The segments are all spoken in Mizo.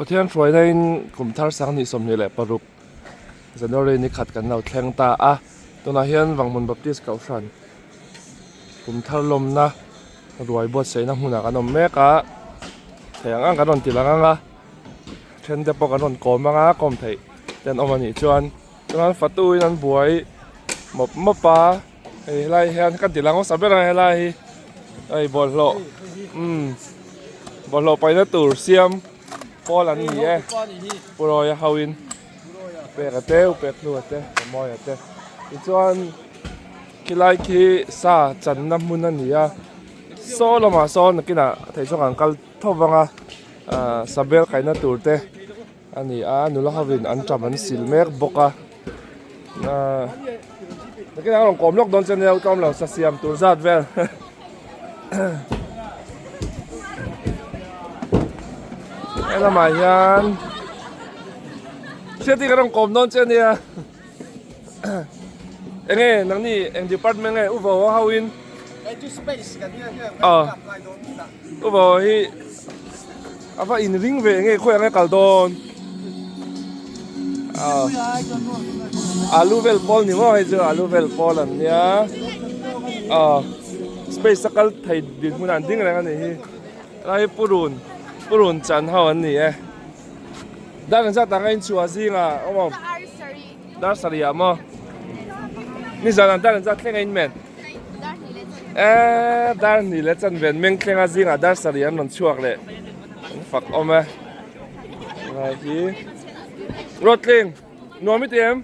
Pathian hruainain kum thar sanghnih 26 January ni khat kan lo thleng ta a, tunah hian Vanghmun Baptist Kohhran kum thar lawmna ruai buatsaihna hmunah kan awm mek a, thei ang ang kan rawn ti lang ang a, then te pawh kan rawn kawm ang a, kawm theih te an awm a nih chuan chuan fatu in an buai mawp mawp a, hei helai hian ka ti lang hmasa ber ang helai hi hei bawlhhlawh umm bawlhhlawh paihna tur siam pawl an ni e Purawia ho in pek a te pek hnu a te pawmawia te tichuan khilai khi sa channa hmun a ni a saw lamah sawn nakinah thei chuan an kal tho vang a ahh sabel kaihna tur te a ni a nula hovin an ṭam an sil mek bawk a ahh nakinah a rawn kawm lawk dawn che nia tlawm lo sa siam tur zat vel he lamah hian hriat hi ka rawn kawm dawn che nia enge nangni eng department nge u vo ho in aw u vo hi a va in ring ve enge khawi ang e kal dawn aw alu vel pawl ni maw hei chu alu vel pawl an nia aw space a kal thei dinhmun ah an ding reng a nih hi helai hi purun purun chan ho an ni e dar engzat ah nge inchhuah zingah awm awm dar sarih ah maw nizan ah dar engzat thleng a inmen eee dar hnih leh chanve an meng thleng a zingah dar sarih an rawn chhuak leh an fak awm e helai hi Rotling nuam i ti em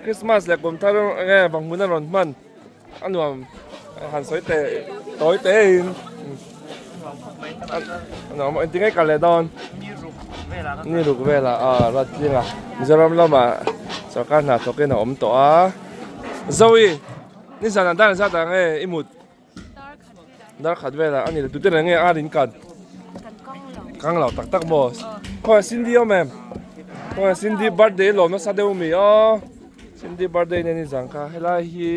Christmas leh kum thar enge vang hmun a rawn hman a nuam han sawi teh tawi te in a nuam engtin nge kal leh dawn ni ruk velah a Rotling a Mizoram lamah sorkar hna thawk in a awm tawh a Zoe. Ni zan ah dar zat ah nge i mut? Dar khat velah a ni le tute nen nge ar in kan? Kang lo tak tak maw? Khawi Cindy awm em? Khawi Cindy birthday lawm nasa deuh mi aw? Cindy birthday nen ni zan kha helai hi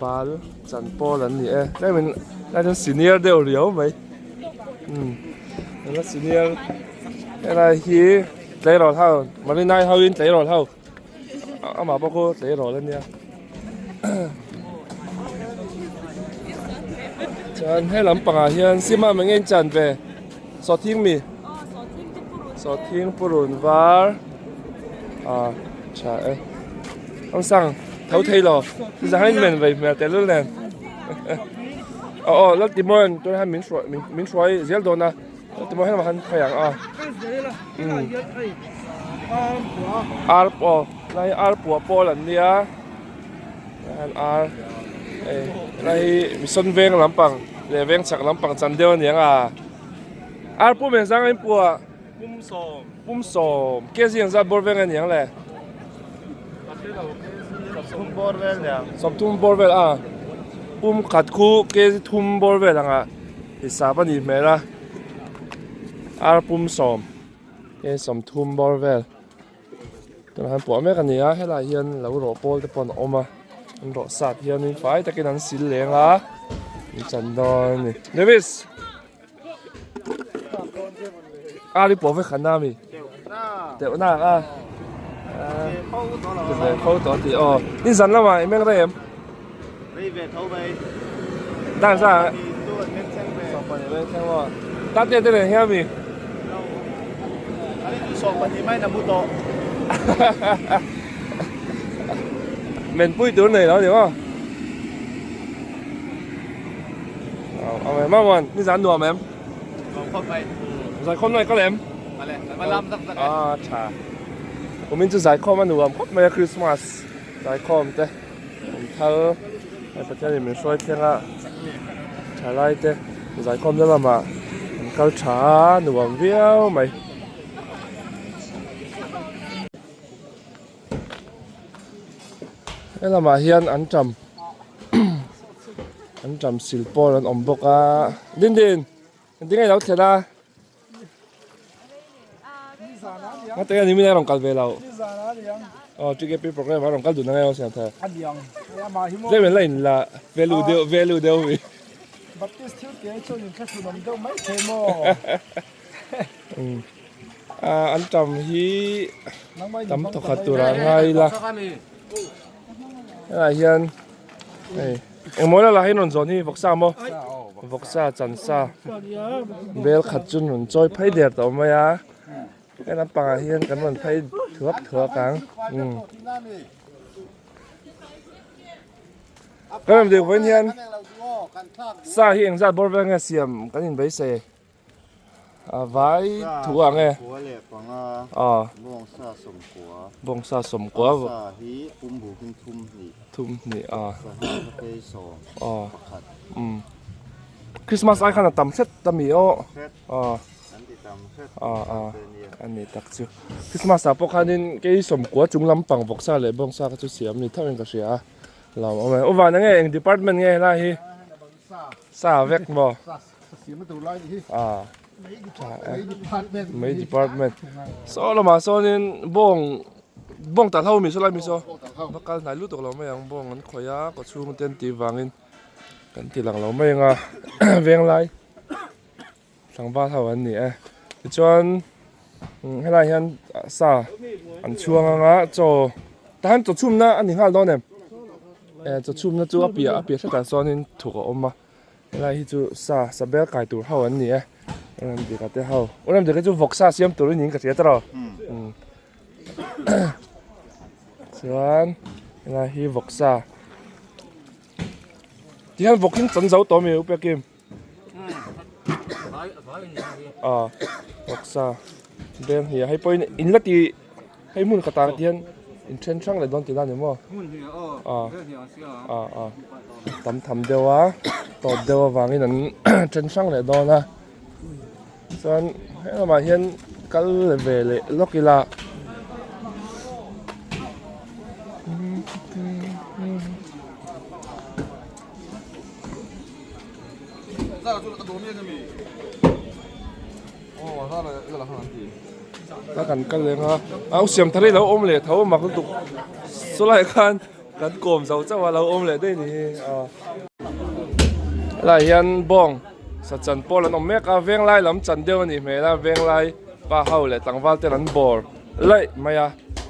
bal chan pawl an ni e tlem in lai chuan senior deuh riau mai umm la senior helai hi tleirawl ho Marinai ho in tleirawl ho. Amah pawh khu tleirawl a nia chuan he lampangah hian sima mah nge in chan ve sawhthing mi sawhthing purun var ah tha e awm sang tho thei lo zang in men vei hmel tehlul nen aw aw Laltimoian tunah hian min hruai min hruai zel dawn a. Tuma helamah khan phei ang a umm ar pawh lai ar puah pawl an nia an ar hei helai hi mison veng lampang leh veng chhak lampang chan deuh a ni ang a ar pum engzang a in puah pum sawm kg engzat bawr veng a ni ang le sawmthum bawr vel a pum khat khu kg thum bawr vel ang a. Hisap a nih hmel a, ar pum sawm nge 30 bawr vel tunah hian puah mek a ni a, helaiah hian lo rawh pawl te pawh an awm a, an rawh sat hianin fai takin an sil leng a, an chan dawn a ni. Davis! Ar hi puah vek khan a mi? Teuh na a. Ve kho tawh tih aw. Ni zan lamah i meng rei em? Rei ve tho mai. Dan sa. Sawpani meng thleng maw. Ta te te nen hian mi. Ani chu sawpani mai na mu tawh. Men pui tur nei lo ni maw. Awm em awm ni zan nuam em? Nuam khawp mai. Zaikhawm nai kal em? Kal e, kan lam zak zak e. Ah tha. Kumin chu zaikhawm a nuam khawp mai a Christmas zaikhawm te an thal hei Pathian in min hruai thleng a thalai te zaikhawm na lamah an kal tha a nuam viau mai. He lamah hian an tam an tam sil pawl an awm bawk a Dindin engtin nge i lo thlen a Ngate nge nimin a rawn kal ve lo aw TKP program a rawn kal dun ang e aw siam thar tlem in la in la value deuh value deuh mi Baptist thil te chuan in thlahrun awm deuh mai thei maw. An tam hi tam thawkhat turah ngai ila helaiah hian hei engmaw la lah hi an rawn zawn hi vawksa maw vawksa chansa bel khat chu an rawn chawi phei der tawh mai a he lampangah hian kan rawn phei thuak thuak ang umm kan rawn deuh vawiin hian sa hi engzat bawr vel nge siam kan inbeisei. A vai thu ang e. Kua leh panga bawngsa sawmkua. Bawngsa sawmkua. Sa hi pum bukin thum hnih. Thum hnih a. Sangha phei sawm pakhat. Christmas ai khan a tam hret ta mi aw. Hret. An ti tam hret. A ni tak chu. Christmas ah pawh khanin kei sawmkua chung lampang vawksa leh bawngsa kha chu siam ni thauhin ka hria a. Lawm awm e. U Vana nge eng department nge helai hi? Sa vek maw? Mei department saw lamah sawnin bawng bawng talh ho mi saw lai mi saw va kal hnai lutuk lo mai ang bawng an khawih a kaw chhung te an tih vangin kan ti lang lo mai ang a veng lai tlangval ho an ni e tichuan helaiah hian sa an chhuang ang a chaw tahan chaw chhumna a ni nghal dawn em chaw chhumna chu a piah a piah hretah sawnin thuk a awm a. Helai hi chu sa sa bel kai tur ho an ni e Ramdika te ho u Ramdika chu vawk sa siam tur in ka hria tawh chuan helai hi vawk sa tihian vawk hi an zo tawh ami u Pekim a vawk sa beng hi hei pawhin in la ti hei hmun khatah hian in then hrang leh dawn tih na ni maw a a tam tham deuh a tawp deuh avangin an then hrang leh dawn a chuan he lamah hian kal ve leh lawk ila. Ka kan kal leng a au siam thar hi lo awm leh tho mak lutuk sawlai khan kan kawm zo chauh a lo awm leh daih ni hi a helaiah hian bawng sachan pawl an awm mek a venglai lam chan deuh a nih hmel a venglai pa ho leh tlangval ten an bawr laih mai a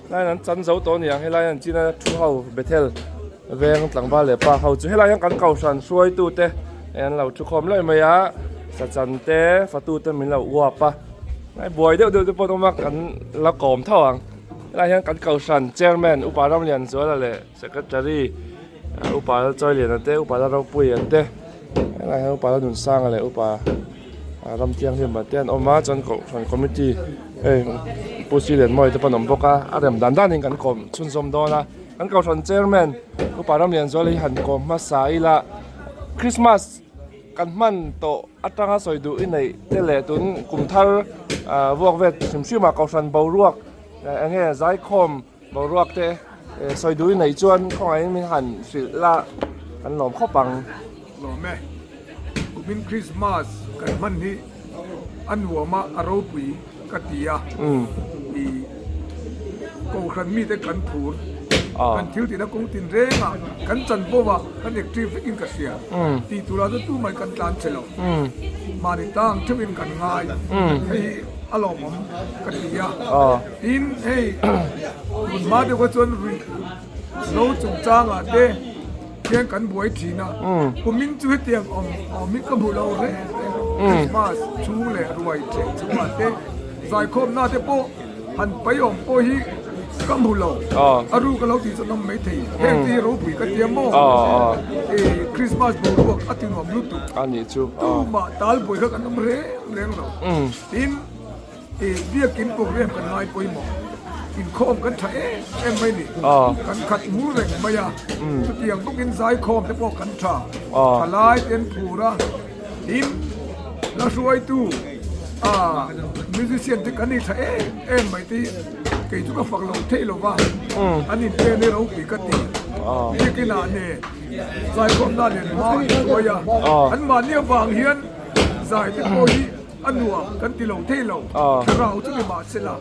helaiin an chan zo tawh a ni ang helai an chin a thu ho bethel veng tlangval leh pa ho chu helai hian kan kohhran hruaitu te an lo thu khawm laih mai a sachan te fatu te min lo uap a hnai buai deuh deuh te pawh an awm a kan la kawm tho ang helai hian kan kohhran chairman upa Ramlianzuala leh secretary upa Lalchawiliana te upa Lalropuia te helai hian upa Lalnunsanga leh upa Ramthianghlim te an awm a chuan kohhran committee hei Pu Silianmawia te pawh an awm bawk a a rem dan danin kan kawm chhunzawm dawn a kan kohhran chairman upa Ramlianzuala hi han kawm hmasa ila Christmas kan hman tawh atanga sawi duh i neih te leh tun kum thar vuak vel hrim hrim ah kohhran boruak eng nge zaikhawm boruak te sawi duh i neih chuan khawngaihin min han hrilh la kan lawm khawp ang. Lawm e. Kumin Christmas kan hman hi a nuam a a ropui ka ti a i kohhran mite kan phur kan thil tihna kawng tin reng a kan chanvo a kan active vekin ka hria tih turah chu tumah kan tlan che lo mahni tang theuhin kan ngai hei hi a lawmawm ka ti a tin hei tun hma deuh kha chuan ruih lo chungchangah te Hian kan buai thin a, kumin chu hetiang awm awm hi ka hmu lo reng reng a, Christmas chhung leh ruai ṭheh chungah te zaikhawmna te pawh han pai awm pawh hi ka hmu lo, a ru ka lo tih chu an awm maithei, heng te hi ropui ka tia maw, Christmas boruak a ti nuam lutuk, tumah tal buai kha kan awm reng reng lo, tin. I biakin program kan ngai pawimawh inkhawm kan tha em em mai ni. Kan khat mur reng mai a, chutiang bawkin zaikhawm te pawh kan tha. Thalai te an phur a, tin la hruaitu musician te kan nei tha em em mai te hi kei chu ka fak lo theih lo va, an inpen hi ropui ka ti. Biakinah nen zaikhawmna nen hma an hruai a, anmahni avang hian zai te pawh hi A nuam kan ti lo thei lo, thlarau chu ni mahsela.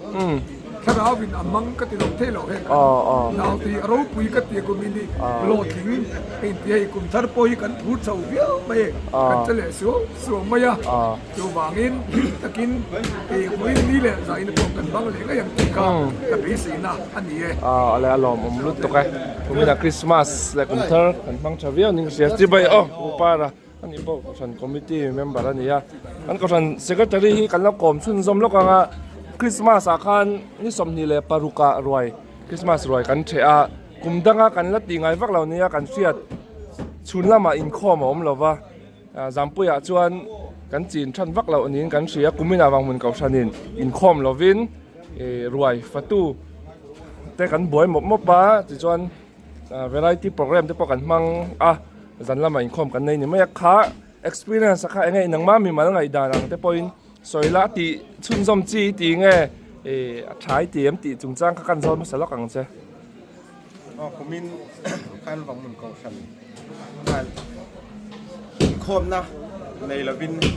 Thlarauin a mang ka ti lo thei lo heng kan nau te hi a ropui ka ti a kumin hi hlawhtling ka inti hei kum thar pawh hi kan phur chho viau mai e kan che leh suau suau mai a chuvangin hlim takin ei vawiin ni leh zaina pawh kan bang leh ngei ang tih kha ka beiseina a ni e. Awle a lawmawm lutuk e kumina Christmas leh kum thar kan hmang tha viau ning ka hria chibai aw Upara. Ani pawh Kohhran Committee member a ni a, kan Kohhran Secretary hi kan lo kawm chhunzawm lawk ang a, Christmas ah khan ni 26 ah ruai Christmas ruai kan ṭheh a, kum danga kan la tih ngai vak lo nia kan hriat chhun lamah inkhawm a awm lo va, Zampuiah chuan kan chin ṭhan vak loh niin kan hria, kumin ah Vanghmun Kohhranin inkhawm lovin ruai fatu te kan buai mawp mawp a, tichuan. Variety program te pawh kan hmang a, zan lamah inkhawm kan nei ni mai a, kha experience a kha enge nangmah mimal ngaihdan ang te pawhin sawi la a tih chhunzawm chi i tih nge ih a tha i ti em tih chungchang kha kan zawn hmasa lawk ang che. Aw kumin khan Vanghmun Kohhran khan inkhawmna nei lovin ni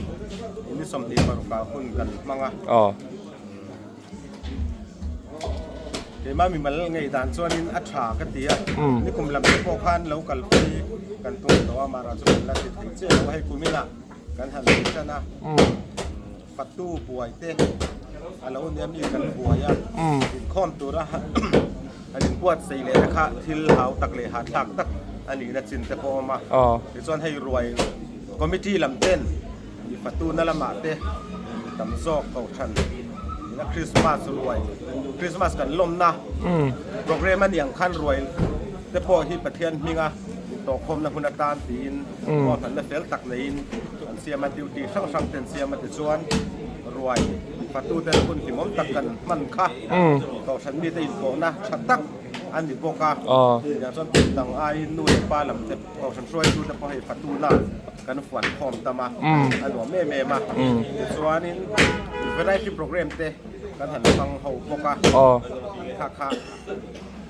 26 ah hun kan hmang a. Aw. Keimah mimal ngei dan chuanin a tha ka ti a, nikum lam te pawh khan lo kalpui kan tum tawh a, mahra chu kan la ti thei chiah lo a, hei kuminah kan han lei tan a, fatu buai te a lo nia mi kan buai a, inkhawm tura han inbuatsaih leh te kha thil hau tak leh hahthlak tak a nihna chin te pawh a awm a, tichuan hei ruai committee lam ten Mi fatuna lamah te mi tam zawk kohhran ina Christmas ruai Christmas kan lawmna program a niang khan ruai te pawh hi Pathian hminga intawhkhawmna hun atan tiin ruahmanna fel tak neiin an siam a, duty hrang hrang te an siam a tichuan ruai fatute hun hlimawm tak kan hman kha kohhran mite inpawhna tha tak a ni bawk a, tiang chuan kum dang aiin nu leh pa lam te kohhran hruaitute pawh hei fatuna kan fuan khawm tam a, a nuam em em a. Tichuanin variety program te kan han hmang ho bawk a, kha kha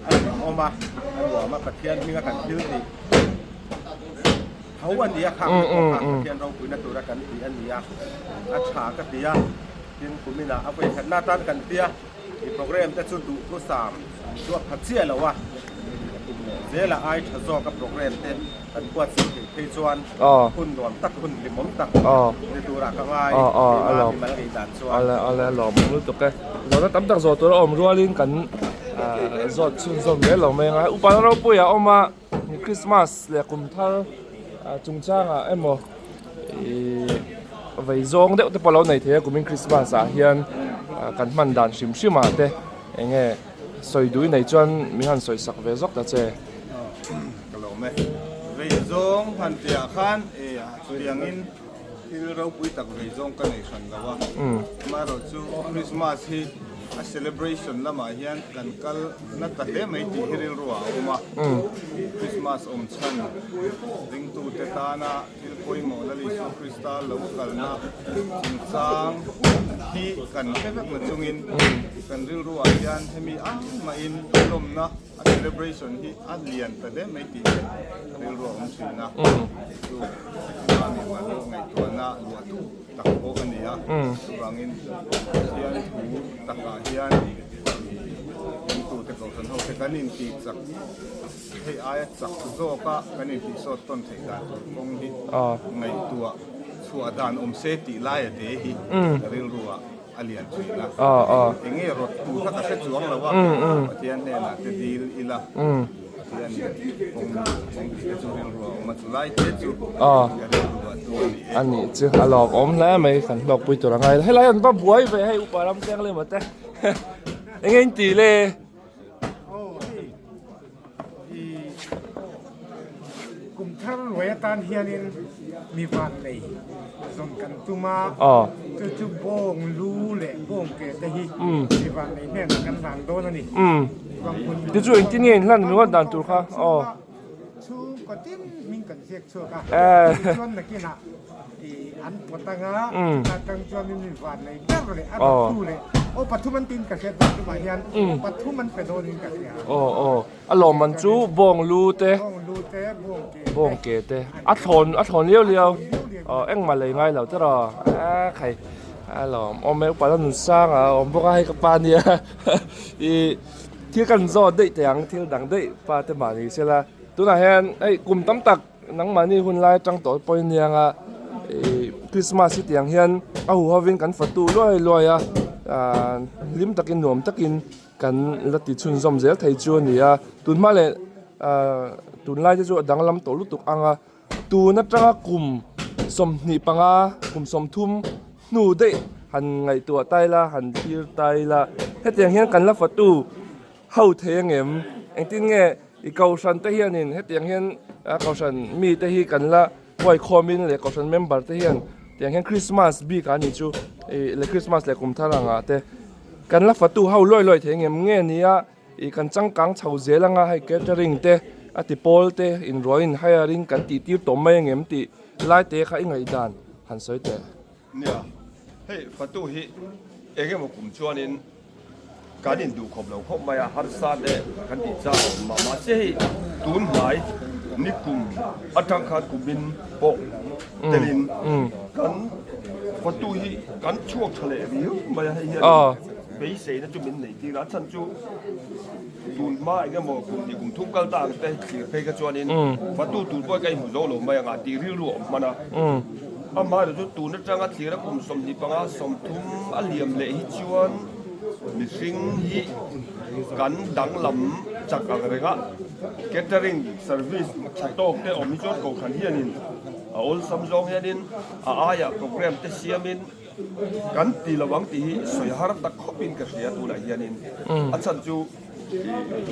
a hlimawm a, a nuam a, Pathian hminga kan thil tih tho a ni a, khang te pawh kha Pathian ropuina tura kan tih a ni a, a tha ka ti a, tin kuminah a vawikhatna atan kan tia. I program te chu duh thusam chu a pha chiah lo a, kum leh zela ai tha zawk a program te kan buatsaih theih phei chuan hun nuam tak hun hlimawm tak ni turah ka ngai keimah mimal ngei dan chuan. Awle awle a lawmawm lutuk e. Zawhna tam tak zawh tur a awm rualin kan zawt chhunzawm zel lo mai ang a. Upa ropui a awm a. Christmas leh kum thar chungchangah emaw ihh vei zawng deuh te pawh a lo nei thei a kumin Christmas ah hian kan hman dan hrim hrim ah te eng nge sawi duh i nei chuan min han sawi sak ve zawk ta che. Ka lawm e. Vei zawng han tihah khan chutiangin thil ropui tak vei zawng ka nei hran lo a, amaherawhchu Christmas hi a celebration lamah hian kan kal Na ta hle mai tih hi rilru ah a awm a, Christmas awm chhan ringtute tana thil pawimawh Lal Isua Krista lo kalna chungchang hi kan hre vek na chungin kan rilru ah hian hemi ang mahin a lawmna a celebration hi a lian ta hle mai tih hi rilru a awm thin a, chu Mami Malu ngaihtuahna luahtu tak pawh a ni a, chuvangin Pathian thu takah hian Ringtute Kohhran hote kan intih chak hei aia chak zawka kan intih sawt tawn theih dan tur kawng hi ngaihtuah chhuah dan awm se tih laia te hi ka rilruah a lian thin a. Enge rawt tur kha ka hre chuang lo a, Pathian hnenah te dil ila. Pathian kawng kawng tih te chu rilru a awm a, chu lai te chu ka rilru a tu a ni e. A nih chu a lawmawm hle mai, kan hlawkpui tur a ngai lo. Helai an va buai ve hei upa ram teng leh maw te eng eng tih le? Aw hei i kum thar ruai atan hianin mi van nei zawn kan tum a, chu chu bawng lu leh bawng ke te hi mi van nei hnenah kan hlan dawn a ni. Ti chu engtin nge inhlan ringawt dan tur kha aw. Chhungkaw tin hming kan ziak chhuak a, tichuan nakinah an pawt anga chutah tang chuanin mi van nei ber leh a dawttu leh aw pathum an tiin ka hriat dawn chuvah hian pathum an pe dawnin ka hria. Aw aw a lawmman chu bawng lu te bawng lu te bawng ke te bawng ke te a thlawn a thlawn liau liau aw engmah lei ngai lo tiraw a khai. A lawm awm e upa la nun sang a awm bawk a hei ka pa nia ih thil kan zawt daih teh ang thil dang daih pa te mahni sela tunah hian hei kum tam tak nangmahni hun lai atang tawh pawhin ania anga ih Christmas hi tiang hian a huhovin kan fatu luai luai a ah hlim takin nuam takin kan la ti chhunzawm zel thei chu a ni a tun hma leh ah tunlai te chu a danglam tawh lutuk ang a. Tun atanga kum 25, kum 30 hnu daih han ngaihtuah ta ila, han thlir ta ila, hetiang hian kan la fatu ho thei angem? Engtin nge i kohhran te hianin hetiang hian kohhran mite hi kan la huaikhawmin leh kohhran member te hian tiang hian Christmas bik a nih chu ih leh Christmas leh kum thar angah te kan la fatu ho luai luai thei angem nge nia Ih kan changkang chho zel anga hei catering te a ti pawl te inruaiin hiring kan tih tir tawh mai angem tih lai te kha i ngaihdan han sawi teh. Nia, hei fatu hi eng emaw kum chuanin kan induh khawp lo khawp mai a, harsa te kan tih chang a awm mah mahse hei tun hnai ni kum atang khan kumin pawh telin kan fatu hi kan chhuak tha leh riau mai a, hei hian Beiseina chu min nei tir a, a chhan chu tun hma eng emaw kum hnih kum thum kal ta ang te thlir phei kha chuanin fatu tur pawh ka inhmu zo lo mai ang a tih rilru a awm hman a. Amaherawhchu chu tun atanga thlir a kum 25 30 a liam leh hi chuan mihring hi kan danglam chak ang reng a, catering service tha tawk te awm hi chuan kohhran hianin a awlsam zawng hianin a aiah programme te siamin Kan ti lo ang tih hi sawi har tak khawpin ka hria tunah hianin a chhan chu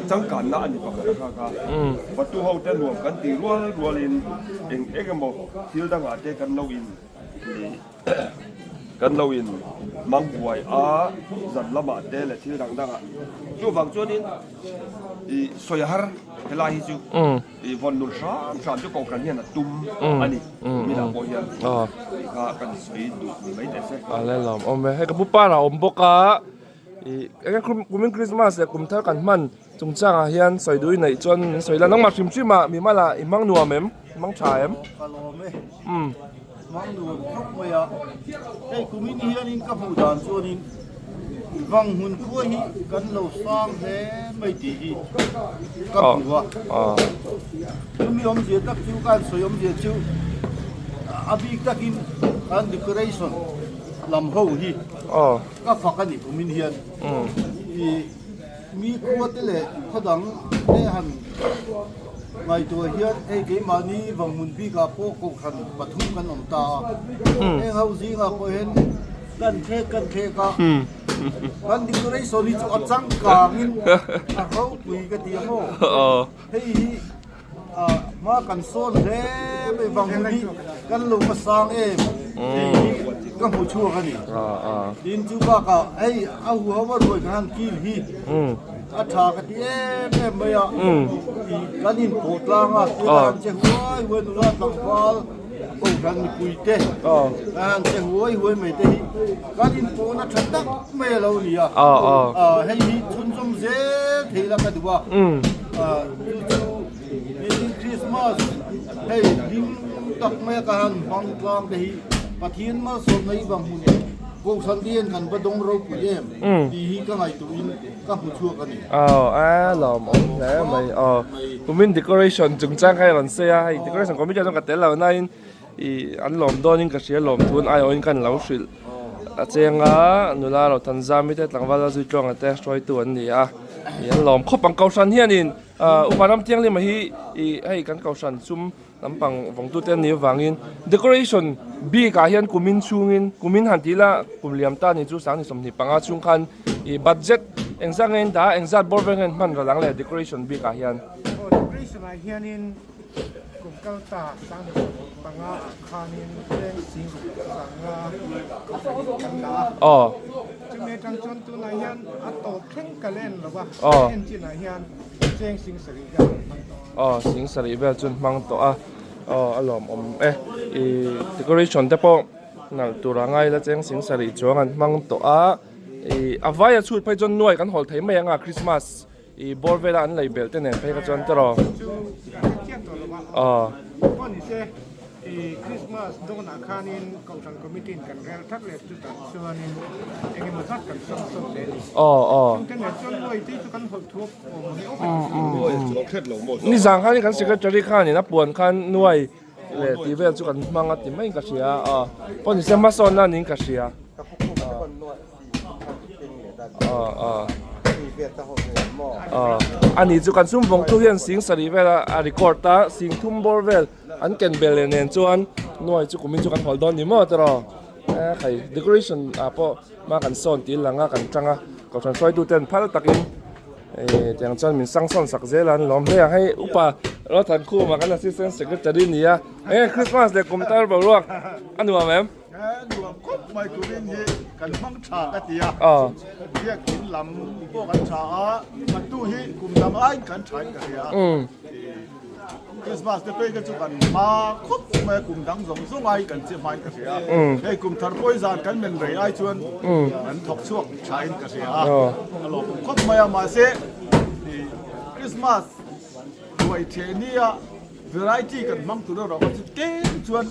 changkanna a ni pakhat a nghak a, fatu ho te nuam kan tih rual rualin eng eng emaw thil dangah te kan lo in kan lo in mang buai a zan lamah te leh thil dang dangah chuvang chuanin ih sawi har helai hi chu. I vawn nun hram hram chu kohhran hian a tum a ni. Kuminah pawh hian tih kha kan sawi duh ni mai teh se. A le lawm awm e. Hei ka pu par a awm bawk a. I enge kumin Christmas leh kum thar kan hman chungchangah hian sawi duh i neih chuan min sawi la. Nangmah hrim hrim ah mi mala i hmang nuam em? I hmang tha em? Ka lawm e. Hmang nuam khawp mai a. Hei kumin hianin ka hmuh dan chuanin Vanghmun khua hi kan lo sang hle mai tih hi ka hmu a. Chumi awmzia tak chu ka han sawi awmzia chu a bik takin kan decoration lam ho hi ka fak a ni kumin hian. Mi khua te leh khaw dang te han ngaihtuah hian hei keimahni Vanghmun bikah pawh kohhran pathum kan awm ta a, heng ho zingah pawh hian kan thlek kan thlek a, kan decoration hi chu a changkangin a ropui ka ti ang aw, hei hi Hma kan sawn hle mai vang hun hi kan lo va sang em tih hi ka hmu chhuak a ni. Tin chu bakah hei a huho a ruai kan han kil hi a tha ka ti em em mai a, kan inpawh tlang a, tunah han che huai huai nula tlangval kohhran mipui te kan han che huai huai mai te hi kan inpawhna tha tak mai a lo ni a, hei hi chhunzawm zel thei la ka duh a. Chu chu nitin Krismas hei hlim tak mai a ka han hmang tlang te hi Pathian malsawmna i vang hmun Kohhran te hian kan va dawng ropui em tih hi ka ngaihtuahin ka hmu chhuak a ni. Aw a lawmawm hle mai aw kumin decoration chungchang kha i rawn sawi a hei decoration committee ah chuan ka tel lo nain ih an lawm dawnin ka hria lawm thun aiawhin ka lo hrilh a cheng a nula lo than zami te tlangval a zui tluanga te hruaitu an ni a ih an lawm khawp ang kohhran hianin ah upa ram thianghlim hi ih hei kan kohhran sum lampang vawngtu te an nih avangin decoration bik ah hian kumin chhungin kumin han tih ila kum liam ta ni chu sangni 25 chhung khan ih budget engzat nge in dah a engzat bawr vel nge in hman ral ang le decoration bik ah hian. Aw decoration ah hianin. Kum kal ta 35 ah khanin veng sing sanga kohhran in kan dah a. Chumi atang chuan tunah hian a tawp thleng ka la en lo a, ka en chinah hian cheng sing sarih vel an hmang tawh a. Aw sing sarih vel chu an hmang tawh a, aw a lawmawm e. Ih decoration te pawh nalh tur a ngai la cheng sing sarih chuang an hmang tawh a. Ih a vaia chhut phei chuan nuai kan hawl thei mai ang a Christmas. I bawr vela an lei belh te nen phei kha chuan tiraw? Chu ka hre chiang tawh lo a. Aw. Pawh ni se. I Christmas dawnah khanin Kohhran Committee in kan rel thar leh chutah chuanin eng emaw zat kan sawm sawm leh a ni. Chungte nen chuan nuai te chu kan hawlh thuap awm ang e aw ka ti chu. Nizan khanin kan Secretary khanin a puan khan nuai leh tih vel chu kan hmang a ti maiin ka hria a, pawh nise hmasawnna niin ka hria. A ni chu kan sum vawng tu hian sing sarih vel a record a sing thum bawr vel an ken bel leh nen chuan nuai chu kumin chu kan hawl dawn ni maw tiraw e khai decoration ah pawh hma kan sawn tih lang a kan tang a kohhran hruaitu ten phal takin eh tiang chuan min sang sawn sak zel a an lawm hle ang hei upa Ruathankhuma kan assistant secretary ni a enge Christmas leh kum tar boruak a nuam em. Nuam khawp mai turin hi kan hmang tha ka ti a, biakin lam pawh kan tha a, fatu hi kum dang aiin kan tha in ka hria a, Christmas te phei te chu kan hma khawp mai a, kum dang zawng zawng aiin kan che hmain ka hria a, hei kum thar pawi zan kan men rei ai chuan kan thawk chhuak tha in ka hria a, a lawmawm khawp mai a, mahse Christmas ruai theh nia Variety kan hmang tur erawh kha chu tlem chuan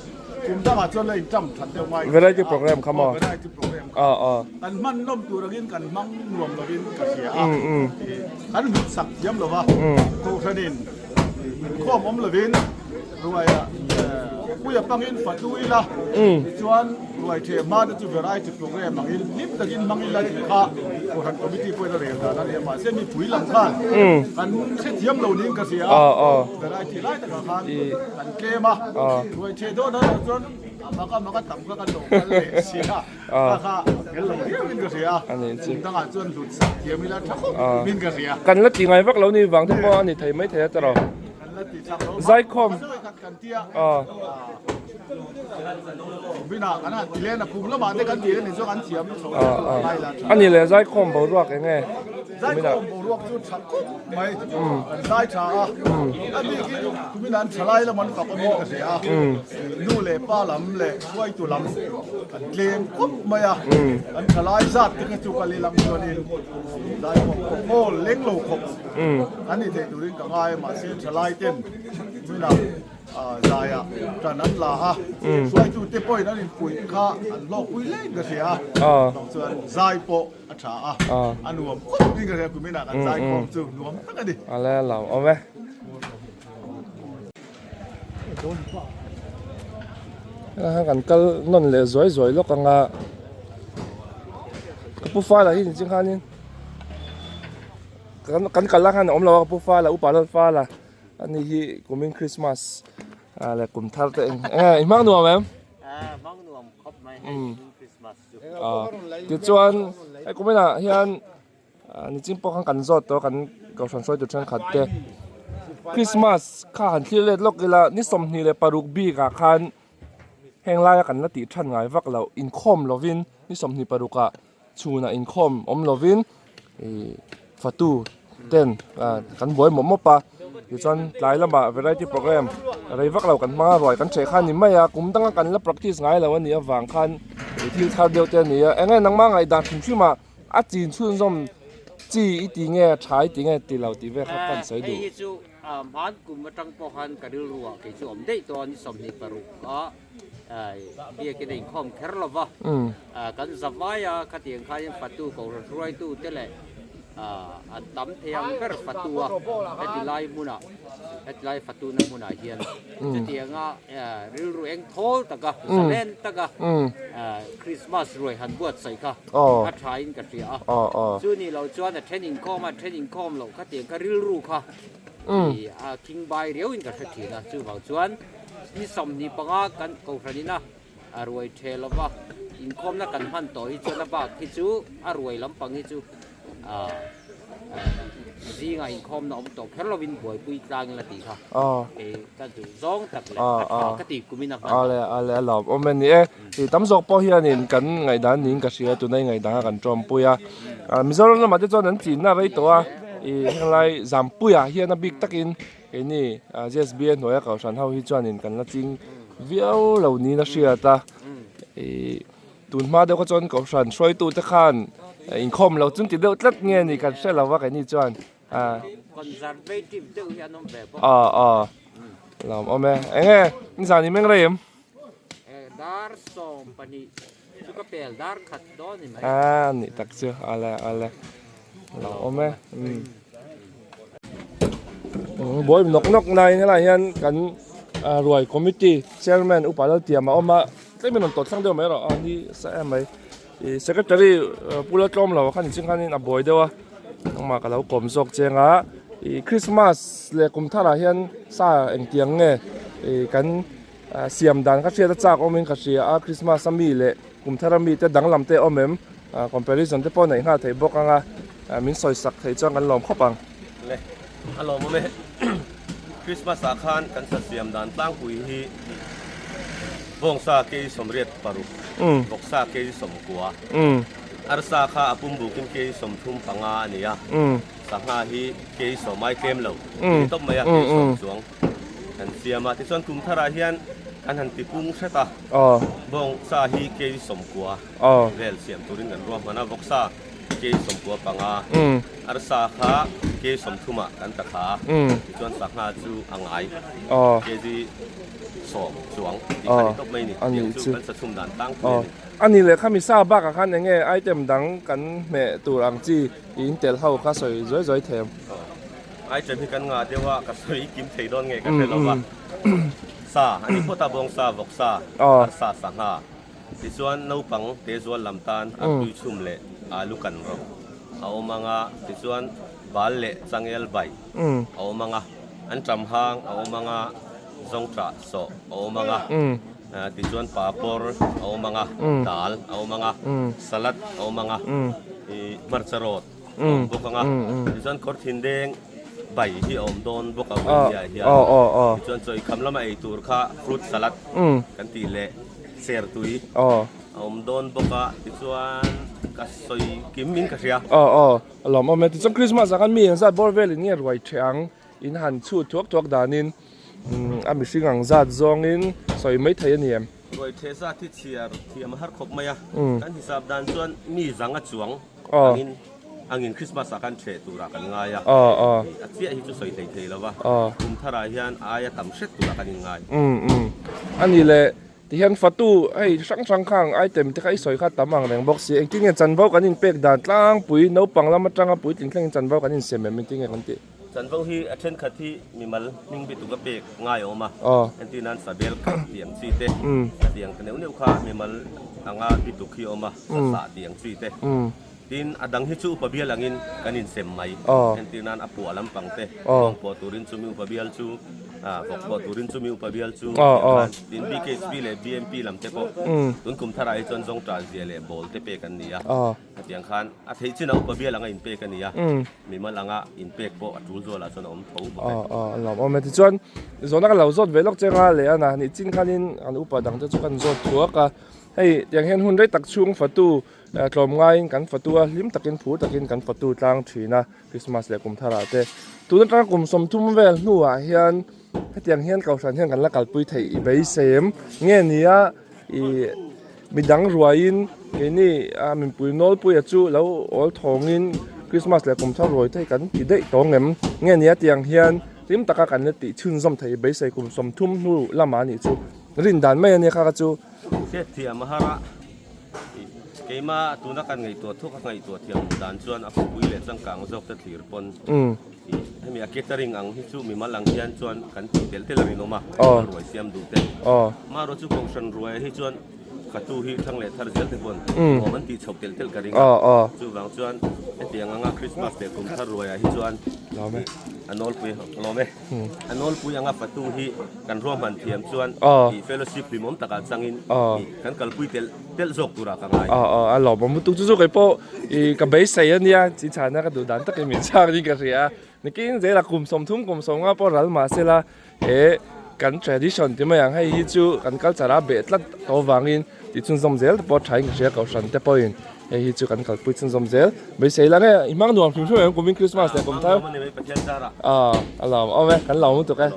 kum dangah chuan la inṭam that deuh ngai. Variety program kha maw? Variety program kha. Kan hman nawm tur angin kan hmang nuam lovin ka hria a. Kan hlut sak thiam lova Kohhranin inkhawm awm lovin ruaia puia pangin fatu ila tichuan ruai ṭheh hma te chu variety program angin hlim takin hmang ila tih kha Kohhran committee pawhin a rel dan a nia mahse mipui lam khan kan hrethiam lo niin ka hria a. Variety lai takah khan kan tlem a, ruai theh dawn erawh chuan a maka maka tam kha kan lo kal leh si a, kha kha a fel lo viau in ka hria a, kum dangah chuan hlut sak thiam ila tha khawp in ka hria. Kan la ti ngai vak lo ni vang te pawh a ni thei mai thei a tiraw. Kan la ti chak lo. Zaikhawm. Kan ti a. A ni leh zaikhawm boruak eng nge? Zaikhawm boruak chu tha khawp mai an zai tha a, a bikin kumin an thalai lam an fak awmin ka hria a, nu leh pa lam leh hruaitu lam an tlem khawp mai a, an thalai zat te kha chu kal ilang chuanin zaikhawm pawh aw leng lo khawp an ni thei turin ka ngai a, mahse thalai ten kuminah Zaia tan an la a, hruaitute pawhin an inpuih kha an hlawkpui hle in ka hria a, bang chuan zai pawh a tha a, a nuam khawp in ka hria kuminah kan zai khawm chu nuam tak a ni. A le a lo awm e. Helai kan kal nawn leh zuai zuai lawk ang a, ka pu fala hi ni ching khanin kan kal lai khan a awm lo a ka pu fala upa lal fala. Ani hi kumin Christmas leh kum thar te eng enge i hmang nuam em? Hmang nuam khawp mai hei kumin Christmas chu. Tichuan hei kumin ah hian nichin pawh khan kan zawt tawh kan kohhran hruaitu thenkhat te Christmas kha han thlir let lawk ila ni 26 bik ah khan heng laia kan la tih than ngai vak loh inkhawm lovin ni 26 ah chhunah inkhawm awm lovin ih fatu ten kan buai mawp mawp a tichuan tlai lamah variety program rei vak lo kan hmang a ruai kan ṭheh kha a ni mai a kum danga kan la practice ngai lo a nih avang khan ih thil thar deuh te a ni a eng nge nangmah ngaihdan hrim hrim ah a chin chhunzawm chi i ti nge tha i ti nge ti lo tih vel kha ka han sawi duh. Hei hi chu hman kum atang pawh khan ka rilru ah kei chu awm daih tawh a ni 26 a. Biakin a inkhawm kher lo va, kan zavai a, khatiang khain fatu kohhran hruaitu te leh a tam thei ang ber fatu a, heti lai hmunah, heti lai fatuna hmunah hian chutianga rilru eng thawl taka, zalen taka Krismas ruai han buatsaih kha a thain ka hria a. Chu ni lo chuan a then inkhawm a, a then inkhawm loh khatiang kha rilru kha a khingbai riauin ka hre thin a, chuvang chuan Ni 25 kan kohhran ina a ruai the lova inkhawmna kan hman tawh hi chuan a bak hi chu a ruai lampang hi chu ah zingah inkhawmna awm tawh kher lovin buaipui tlang ila tih kha kei ka duh zawng tak leh a tha ka tih kumin a hman. Ale ale a lawm awm a ni e. Tih tam zawk pawh hianin kan ngaihdan niin ka hria tuna i ngaihdan kha kan tawmpui a. Mizoram lamah te chuan an chinna a rei tawh a ih henglai Zampuiah hian a bik takin Keini JSBA hnuaia kohhran ho hi chuanin kan la ching viau lo niin a hriat a, ih tun hma deuh kha chuan kohhran hruaitu te khan inkhawm lo chung ti deuh tlat nge ni kan hre lo va keini chuan Conservative deuh hi an awm ve bawk. Aw aw. Lawm awm e. Enge nizan i meng rei em? Dar 12 chu ka pel dar khat dawn ni mai. A nih tak chu ale ale. Lawm awm e. Buai nawk nawk naiin helai hian kan ruai committee chairman upa Laltiama a awm a tlem in rawn tawt thleng deuh mai erawh a ni sa em mai. Ih secretary pu la tlawm lo khan inching khanin a buai deuh a nangmah ka lo kawm zawk cheng a ih christmas leh kum tharah hian sa engtiang nge ih kan siam dan ka hriat a chak awmin ka hria a christmas a mi leh kum thar a mi te danglam te awm em ah comparison te pawh neih nghal theih bawk ang a min sawi sak theih chuan kan lawm khawp ang. Le a lawm awm e christmas ah khan kan sa siam dan tlangpui hi Bawngsa kei 86, vawksa kei 90, arsa kha a pum bukin kei 35 a ni a, sangha hi kei sawm ai tlem lo ti tawp mai a, kei sawm chuang kan siam a. Tichuan kum tharah hian kan han ti pung hret a, bawngsa hi kei 90 vel siam turin kan ruahman a, vawksa kei 95, arsa kha kei 30 ah kan ta thla a, tichuan sangha chu a ngai kg. 10 chuang tih kha ni tawp mai ni. Tiang chu kan sachhum dan tlangpui a ni. A ni leh khami sa bakah khan eng nge item dang kan hmeh tur ang chi in tel ho kha sawi zuai zuai them. Item hi kan ngah deuh a, ka sawi kim thei dawn nge ka hre lo va. Sa a ni phawt a, bawng sa, vawk sa, arsa, sangha. Tichuan naupang te zual lam tan a tui chhum leh alu kan ro a awm ang a, tichuan bal leh changel bai a awm ang a, an ṭam hang a awm ang a, zawngṭah sawh a awm ang a, tichuan papawr a awm ang a, dal a awm ang a, salad a awm ang a, ih hmarcha rawt a awm bawk ang a, tichuan kawr thindeng bai hi a awm dawn bawk a India hian, tichuan chaw ikham lama ei tur kha fruit salad kan tih leh sertui a awm dawn bawk a, tichuan ka sawi kim in ka hria. Aw aw a lawmawm e, tichuan Christmas ah khan mi engzat bawr velin nge ruai ṭheh ang? In han chhut thuak thuak danin a mihring ang zat zawngin sawi mai thei a ni em? Ruai theh zat hi chhiar thiam a har khawp mai a, kan hisap dan chuan mi zang a chuang angin angin Christmas ah khan theh turah kan ngai a, a chiah hi chu sawi hlei thei lo va, kum tharah hian aia tam hret turah kan inngai. A ni le, Tihian fatu hei hrang hrang khang item te kha i sawi kha tam ang reng bawk si. Engtin nge chanvo kan inpek dan tlangpui naupang lam atanga puitling thlengin chanvo kan insem em engtin nge kan tih? Chanvo hi a thenkhat hi mimal hming bituk a pek ngai a awm a, entir nan sabel khat tih ang chi te, a tih ang neuh neuh kha mimal anga bituk hi a awm a, sasah tih ang chi te. Tin, a dang hi chu upa bial angin kan insem mai. Entir nan a puah lampang te, bawng puah turin chumi upa bial chu, vawk puah turin chumi upa bial chu tih ang khan. Tin, BKHP leh BMP lam te pawh tun kum tharah hi chuan zawngṭah zia leh bawl te pek an ni a. Hetiang khan a theih chinah upa bial anga inpek a ni a, mimal anga inpek pawh a ṭul zualah chuan a awm tho bawk e. A lawmawm e. Tichuan, zawhna ka lo zawt ve lawk cheng a, leh a na nih chin khanin an upa dangte chu kan zawt thuak a. Hei, tiang hian hun rei tak chhung fatu Tlawmngaiin kan fatu a, hlim takin phur takin kan fatu tlang thin a, Christmas leh kum tharah te. Tun atanga kum 30 vel hnuah hian hetiang hian kohhran hian kan la kalpui theih i beisei em? Nge nia ih midang ruaiin keini a minpui nawlpuia chu lo awl thawngin Christmas leh kum thar ruai te hi kan ti daih tawng em? Nge nia tiang hian hlim taka kan la tih chhunzawm theih i beisei kum 30 hnu lamah a nih chu rin dan mai a nia kha kha chu. Hriatthiam a har a. Keimah tuna kan ngaihtuah thuk a ngaihtuah thiam duh dan chuan a khawpui leh changkang zawk te thlir pawn hemi a catering ang hi chu mimal ang hian chuan kan tih tel tel a rinawm a, mimal ruai siam duh te. Amaherawh chu kohhran ruai hi chuan fatu hi thang leh thar zel te pawn nuam an tih chhoh tel tel ka ring a, chuvang chuan hetiang anga Christmas leh kum thar ruaiah hi chuan a nawlpui lawm e. A nawlpui anga fatu hi kan ruahman thiam chuan ih fellowship hlimawm takah changin ih kan kalpui telh telh zawk turah ka ngai. Aw aw a lawmawm lutuk chu chu kei pawh ih ka beisei a nia chi chhana ka duh dan takin min chhak niin ka hria a nikin zela kum 30 kum 50 pawh ral mah sela he kan tradition ti mai ang hei hi chu kan culture a beh tlat tawh avangin tih chhunzawm zel te pawh a thain ka hria kohhran te pawhin Hei hi chu kan kalpui chhunzawm zel. Beisei la nge i hmang nuam hrim hrim em kumin Christmas leh kum thar. Aw a lawm awm e kan lawm lutuk e.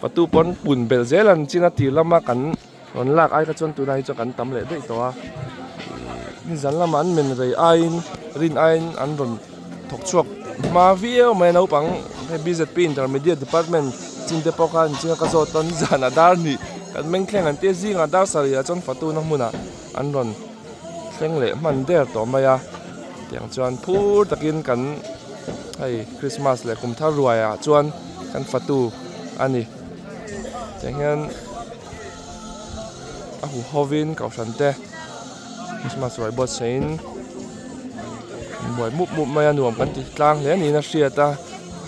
Fatu pawn pun belh zel an chin a tir lama kan rawn lak ai kha chuan tunah hi chuan kan tam leh daih tawh a. Nizan lama an men rei aiin. Rin aiin an rawn thawk chhuak hma viau mai a naupang hei bzp intermediate department chin te pawh kha an chinga ka zawt a nizanah dar hnih kan meng thleng an tia zingah dar sarih ah chuan fatuna hmunah an rawn thleng leh hman der tawh mai a tiang chuan phur takin kan hei christmas leh kum thar ruai ah chuan kan fatu a ni tiang hian a huhovin kohhran te. Christmas ruai buatsaihin buai mup mup mai a nuam kan ti tlang hle niin a hriat a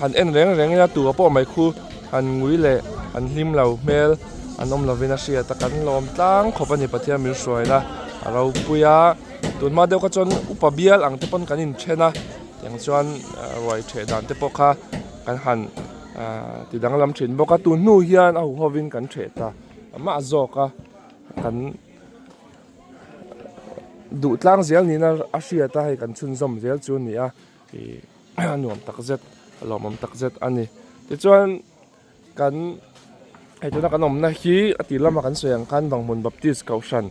han en reng reng ila tura pawh mai khu han ngui leh an hlim lo hmel an awm lovin a hriat a kan lawm tlang khawp a ni Pathian min hruaina a ropui a tunhma deuh kha chuan upa bial ang te pawn kan inthen a tiang chuan ruai theh dan te pawh kha kan han ahh ti danglam thin bawk a tun hnu hian a huhovin kan theh ta mah zawk a kan. Duh tlang zel niin a hriat a hei kan chhunzawm zel chu a ni a ih a nuam tak zet a lawmawm tak zet a ni tichuan kan hei tuna kan awmna hi a tih lama kan sawi ang khan Vanghmun Baptist Kohhran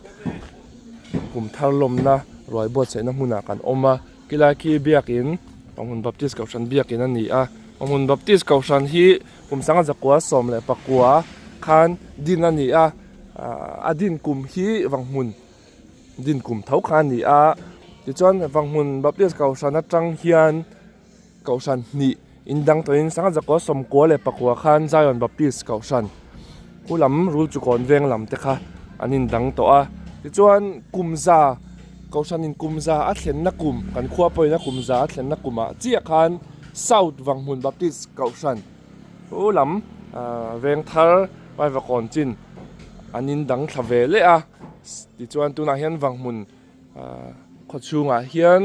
kum thar lawmna ruai buatsaihna hmunah kan awm a khilai khi biakin Vanghmun Baptist Kohhran biakin a ni a Vanghmun Baptist Kohhran hi kum sanga zakua 19 khan din a ni a. A din kum hi Vanghmun din kum tho kha a ni a tichuan Vanghmun Baptist Kohhran atang hian Kohhran hnih in dang tawhin sangha zakua 94 khan Zion Baptist Kohhran khu lam rul chu kawn veng lam te kha an in dang tawh a tichuan kum za Kohhran in kum za a thlenna kum kan khua pawhin a kum za a thlenna kumah chiah khan South Vanghmun Baptist Kohhran. Chu lam veng thar Vaivakawn chin an in dang thla ve leh a tichuan tunah hian Vanghmun khaw chhungah hian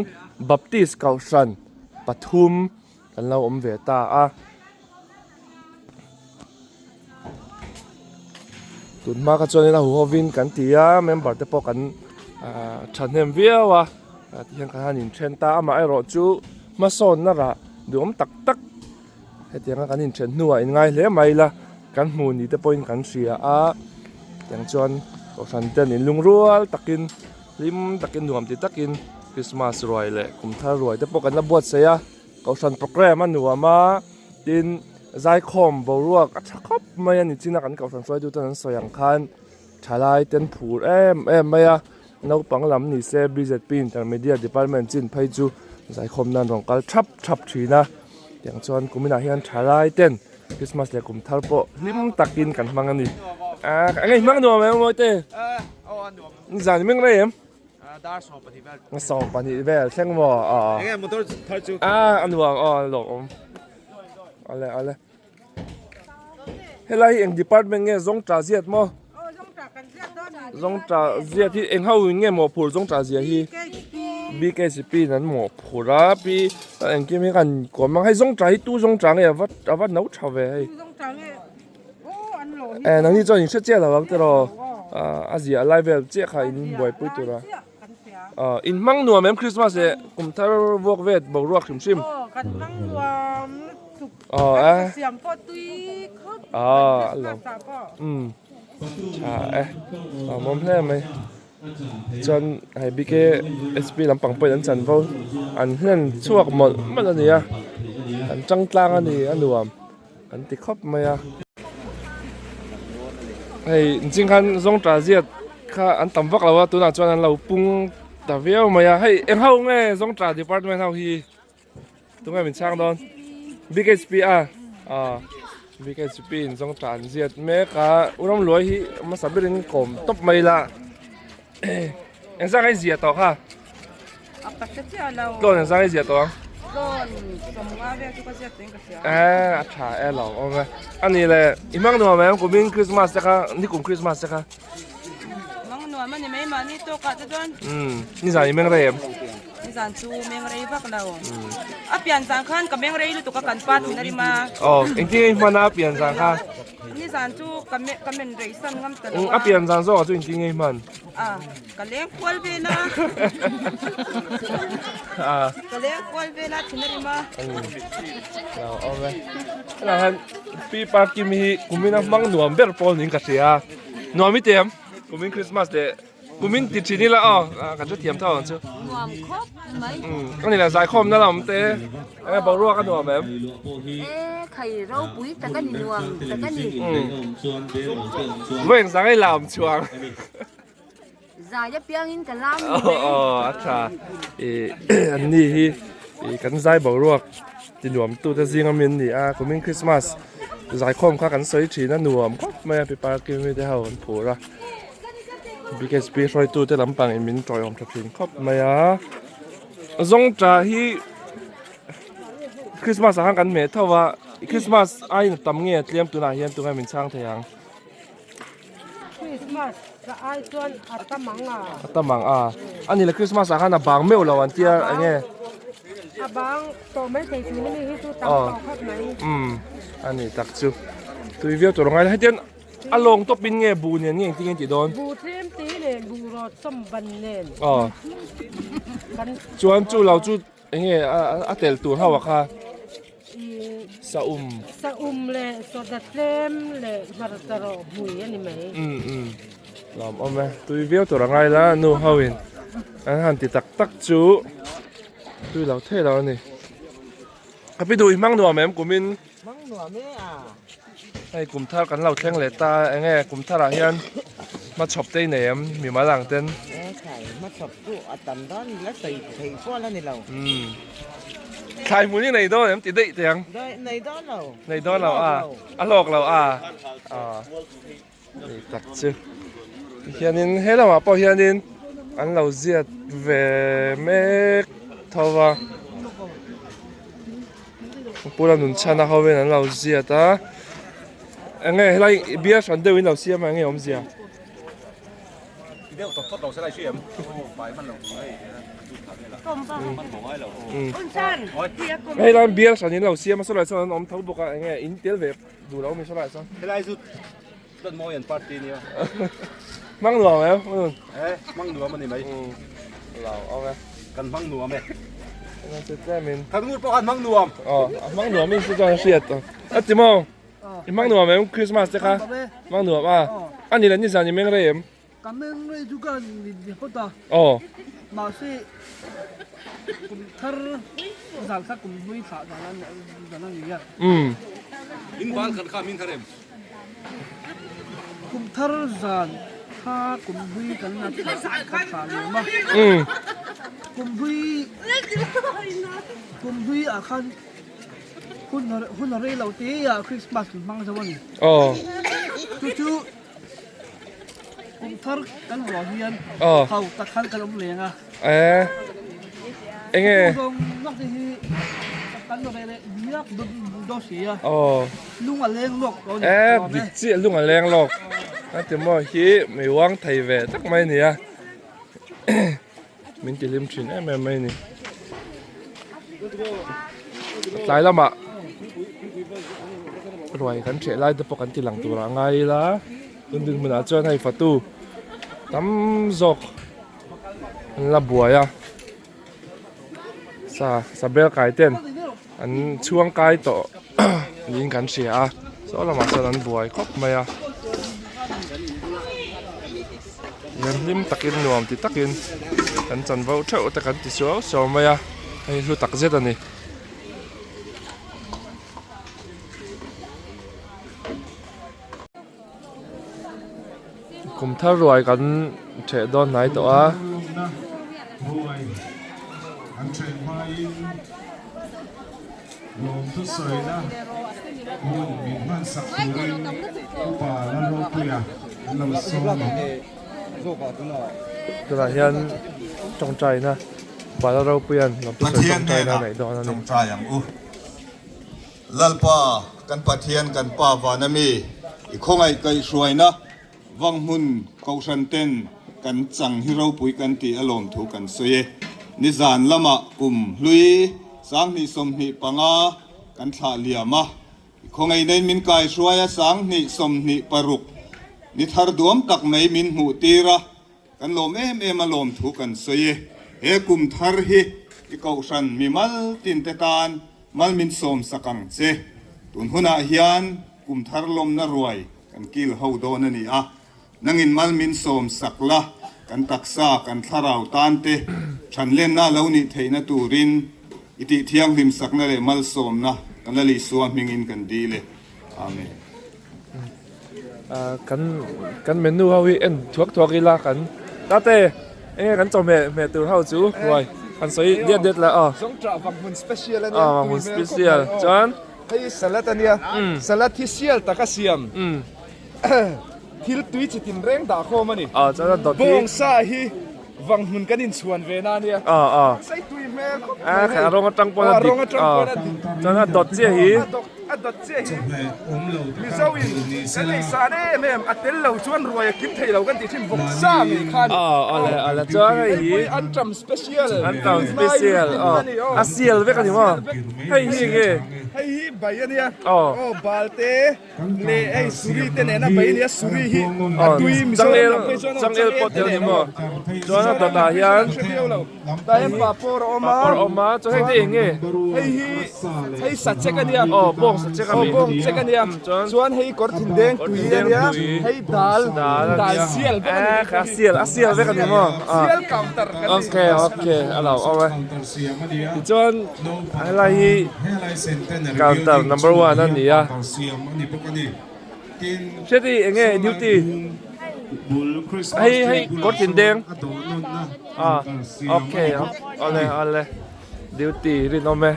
Baptist Kohhran pathum kan lo awm ve ta a. Tun hma kha chuanin a huhovin kan ti a member te pawh kan thahnem viau a tihian kan han inthen ta a amaherawhchu hmasawnna rah duhawm tak tak. Hetianga kan inthen hnuah inngai hle mai ila kan hmu ni te pawhin kan hria a tiang chuan kohhran ten inlungrual takin hlim takin nuam ti takin Christmas ruai leh kum thar ruai te pawh kan la buatsaih a kohhran programme a nuam a tin zaikhawm boruak a tha khawp mai a ni chin a kan kohhran hruaitu ten an sawi ang khan thalai ten phur em em mai a naupang lam ni se bzp intermediate department chin phei chu zaikhawm nan rawn kal thap thap thin a tiang chuan kuminah hian thalai ten christmas leh kum thar pawh hlim takin kan hmang a ni ah eng hmang nuam em mawi te nizan i meng rei em 22 vel thleng maw ah a nuam aw a lawmawm ale ale. Helai hi eng department nge zawngṭah ziat maw? Zawngṭah ziat hi eng ho in nge mawhphurh zawngṭah zia hi? BKCP in an mawhphurh a pi engkim hi kan kawm ang hei zawngṭah hi tu zawngṭah nge a va a va no ṭha ve hei. Eh nangni chuan in hre chiah lo ang tiraw a ziah lai vel chiah kha in buaipui tur a. In hmang nuam em Christmas leh kum thar vuak vet boruak hrim hrim. Aw kan hmang nuam lutuk. Aw eh. Kan siam pawh tui khawp. Aw a lo. Um tha e. A mawm hle mai. Chuan hei BK SP lampang pawhin an chanvo an hlen chhuak mawlh mawlh a ni a. An tang tlang a ni a nuam an ti khawp mai a. Hei inching khan zawngṭah ziat kha an tam vak lo a tunah chuan an lo pung ta viau mai a hei eng ho nge zawngṭah department ho hi tunge min chhang dawn BKHP a aw BKHP in zawngṭah an ziat mek a u Ramluai hi hmasa berin kawm tawp mai ila eng zang a ziah tawh kha. A ka hre chiah lo. Tlawn engzang i ziah tawh ang? Tlawn 50 vel chu ka ziak tawhin ka hria. Eh, a tha e lo awm e. A ni le, i hmang nuam em kumin Christmas te kha, nikum Christmas te kha? Hmang nuam a ni mai mahni tawkah te chuan. Umm, nizan i meng rei em? Nizan chu meng rei vak lo. A pian zan khan ka meng rei lutuk a kan pa thin a rim a. Aw, engtin nge i hman a pian zan kha? Nizan chu ka men rei san ngam ta lo a. A pian zan zawkah chu engtin nge i hman? A, ka leng kual vel a. Ka leng kual vel a thin a rim a. Lo awm e. Helai hian Pi Parkim hi kumin a hmang nuam ber pawl niin ka hria. Nuam i ti em? Kumin Christmas leh. Kumin ti thin ila aw kan hrethiam tho ang chu. Nuam khawp mai. Ka ni la zaikhawm na lam te enge boruak a nuam em? E khai ropui tak a ni nuam tak a ni. Vawi engzah nge i lam chuang? Zai apiangin ka lam ni mai. Aw a tha i an ni hi i kan zai boruak ti nuam tu te zing ami an ni a kumin Christmas zaikhawm kha kan sawi thin a nuam khawp mai a pi parking mi te ho an phur a. BKSP hruaitu te lampang in min tawiawm tha thin khawp mai a zawngṭah hi Christmas ah khan kan hmeh tho a Christmas aiin a tam nge a tlem tunah hian tunge min chhang thei ang. Christmas ka ai chuan a tam ang a. A tam ang a. A ni le Christmas ah khan a bang meuh lo an tia enge. A bang tawh mai thei tun ami hi chu tam tawh khawp mai. Umm a ni tak chu. Tui viau tur a ngai lo hetiang A lawng tawp in nge bu nen nge engtin nge tih dawn? Bu tlem te nen bu rawt sawm ban nen. Aw. Kan Chuan chu lo chu enge a tel tur ho a kha? Sa um. Sa um leh soda tlem leh hmarcha rawh hmui a ni mai. Um um. Lawm awm e. Tui viau tur a ngai la nu ho in an han ti tak tak chu tui lo thei lo a ni. Ka pi duh i hmang nuam em kumin? Hmang nuam e a. Hei kum thar kan lo thleng leh ta enge kum thar ah hian hmachhawp te i nei em mimal ang ten. E khai hmachhawp chu a tam dawn la sawi thei kual a ni lo. Umm thlai hmun i nei dawn em ti daih teh ang. Nei dawn lo. Nei dawn lo a a hlawk lo a aw ni tak chu tihianin he lamah pawh hianin an lo ziat ve mek tho va. Pula nun chhan a ho in an lo ziat a enge helai bial hran deuh in lo siam a enge awmzia hei lai bial hran in lo siam a sawlai sawn an awm tho bawk a enge in tel ve duh lo mi sawlai sawn helai chu chuan mawi an party nia hmang nuam em e hmang nuam ani mai lo awm e kan hmang nuam e Kan ngur pawh khan hmang nuam. Aw, a hmang nuam in chu chuan a hriat tawh. A ti maw? I hmang nuam em Christmas te kha? Hmang nuam a. A ni le nizan i meng rei em? Ka meng rei chu ka ni phawt a. Aw. Mahse kum thar zan kha kum hlui thlah zan a ni a. Umm. In bal khat kha min thar em? Kum thar zan kha kum hlui kan la thlah ka thlah liam a. Kum hlui kum hlui ah khan hun hun a rei lo te ah Christmas kan hmang zo a ni. Chu chu kum thar kan haw hian ho tak khan kan awm leng a. Enge? E dik chiah lung a leng lawk a ti maw hi mi uang thei ve tak mai a ni a min ti hlim thin em em mai a ni tlai lamah ruai kan ṭheh lai te pawh kan ti lang tur ah ngai ila tun dinhmunah chuan hei fatu tam zawk an la buai a sa sa bel kai ten an chhuang kai tawh niin kan hria a saw lamah sawn an buai khawp mai a hian hlim takin nuam ti takin kan chanvo theuh te kan ti suau suau mai a hei hlu tak zet a ni. Kum thar ruai kan ṭheh dawn hnai tawh a. Ruai an ṭheh hmain lawmthusawina hun min hmansak turin Upa Lalropuia an lo sawm ang. Tunah hian tawngtaina Upa Lalropuia'n lawmthusawi Pathian tawngtaina a hnenah neih dawn a ni. tawngtai ang u. Lalpa, kan Pathian kan Pa vana mi, i khawngaih kaihhruaina Vanghmun Kohhran ten kan chang hi ropui kan tih a lawmthu kan sawi e. Nizan lamah kum hlui 2025 kan thlah liam a, i khawngaihna in min kaihruai a 2026 ni thar duam tak mai min hmuh tir a, Kan lawm em em a lawmthu kan sawi e. He kum thar hi i kohhran mimal tinte tan mal min sawm sak ang che. Tun hunah hian kum thar lawmna ruai kan kil ho dawn a ni a. Nangin mal min sawm sak la. Kan taksa, kan thlarau tan te thanlenna lo nih theihna turin i tih thianghlim sakna leh malsawmna kan Lal Isua hmingin kan dil e. Amen. Kan kan menu ho hi en thuak thuak ila kan tate enge kan chawhmeh hmeh tur ho chu ruai kan sawi diat diat la aw. Zawngṭah vanghmun special a nia. Aw vanghmun special chuan. Hei salad a nia salad hi sial tak a siam thil tui chi tin reng dah khawm a ni. Aw chuan a dawt hi. Bawngsa hi vanghmun kan inchhuan ve na a nia. Aw aw. Sai tui hmel khawp mai hei. A kha rawng atang pawn a dik. Rawng atang pawn a dik. Chuan a dawt chiah hi. A dawt chiah hi Mizo in kan ei san em em a tel lo chuan ruai a kim thei lo kan tih thin vawksa ngei kha a ni. Aw awle awle chuan hei hi. Hei pawh hi anṭam special. Anṭam special aw a sial vek a ni maw hei hi enge. Hei hi bai a nia aw bal te leh hei suri te nena bai a nia suri hi a tui Mizoram lam phei chuan aw changel pawh tel a ni maw chuan a dawtah hian. Tah hian papawr a awm a. Papawr a awm a, chuan hei te eng nge? Hei hi hei sachek a nia. Aw bawng sachek a mi. Aw bawng chek a nia. Chuan chuan hei kawr thindeng tui a nia. Hei dal dal sial vek a ni. Eh a sial a sial vek a ni maw? Sial counter kan ti. Okay okay a lo awm e. Tichuan helai hi counter number one a ni a. Hriati eng nge duty? Hei hei kawr thindeng. Ah okay awle awle duty rinawm e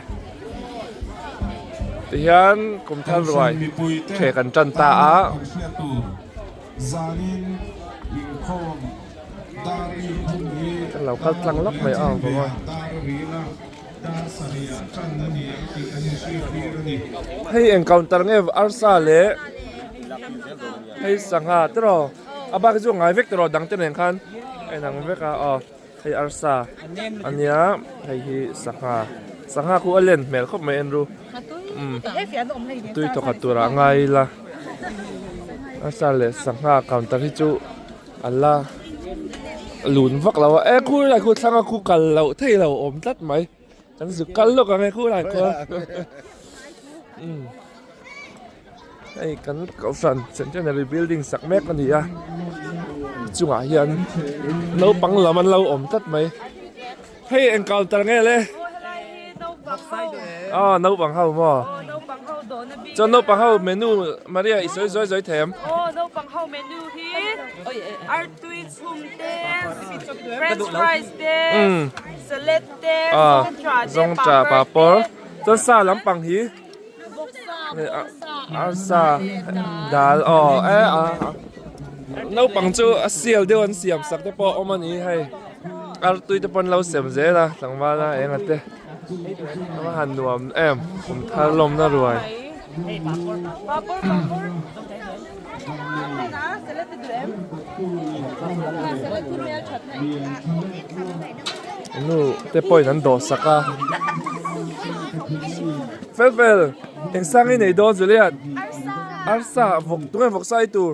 tihian kum thar ruai ṭhe kan ṭan ta a. Kan lo kal tlang lawk mai ang bawk a. Hei encounter nge arsa leh hei sangha tiraw. A bak hi chu a ngai vek tawh dang te nen khan a inang vek a aw hei arsa a nia hei hi sangha sangha khu a len hmel khawp mai en ru umm tui thawkhat turah a ngai ila arsa leh sangha counter hi chu a la lun vak lo a e khu lai khu thlang a khu kal loh theih lo awm tlat mai kan zuk kal lawk ang e khu lai khuan umm. Hei kan kohhran centenary building sak mek a ni a chungah hian naupang lam an lo awm tlat mai hei eng counter nge le aw naupang ho maw chuan naupang ho menu Maria i sawi zawi zawi thei em zawngṭah papawr chuan sa lampang hi. Arsa dal aw e a naupang chu a sial deuh an siam sak te pawh a awm a ni hei artui te pawh an lo sem zel a tlangval a eng a te a va han nuam em kum thar lawmna ruai. Nu te pawhin an dawh sak a fel fel eng sang i nei dawn Juliet arsa vawk tunge vawk sa ei tur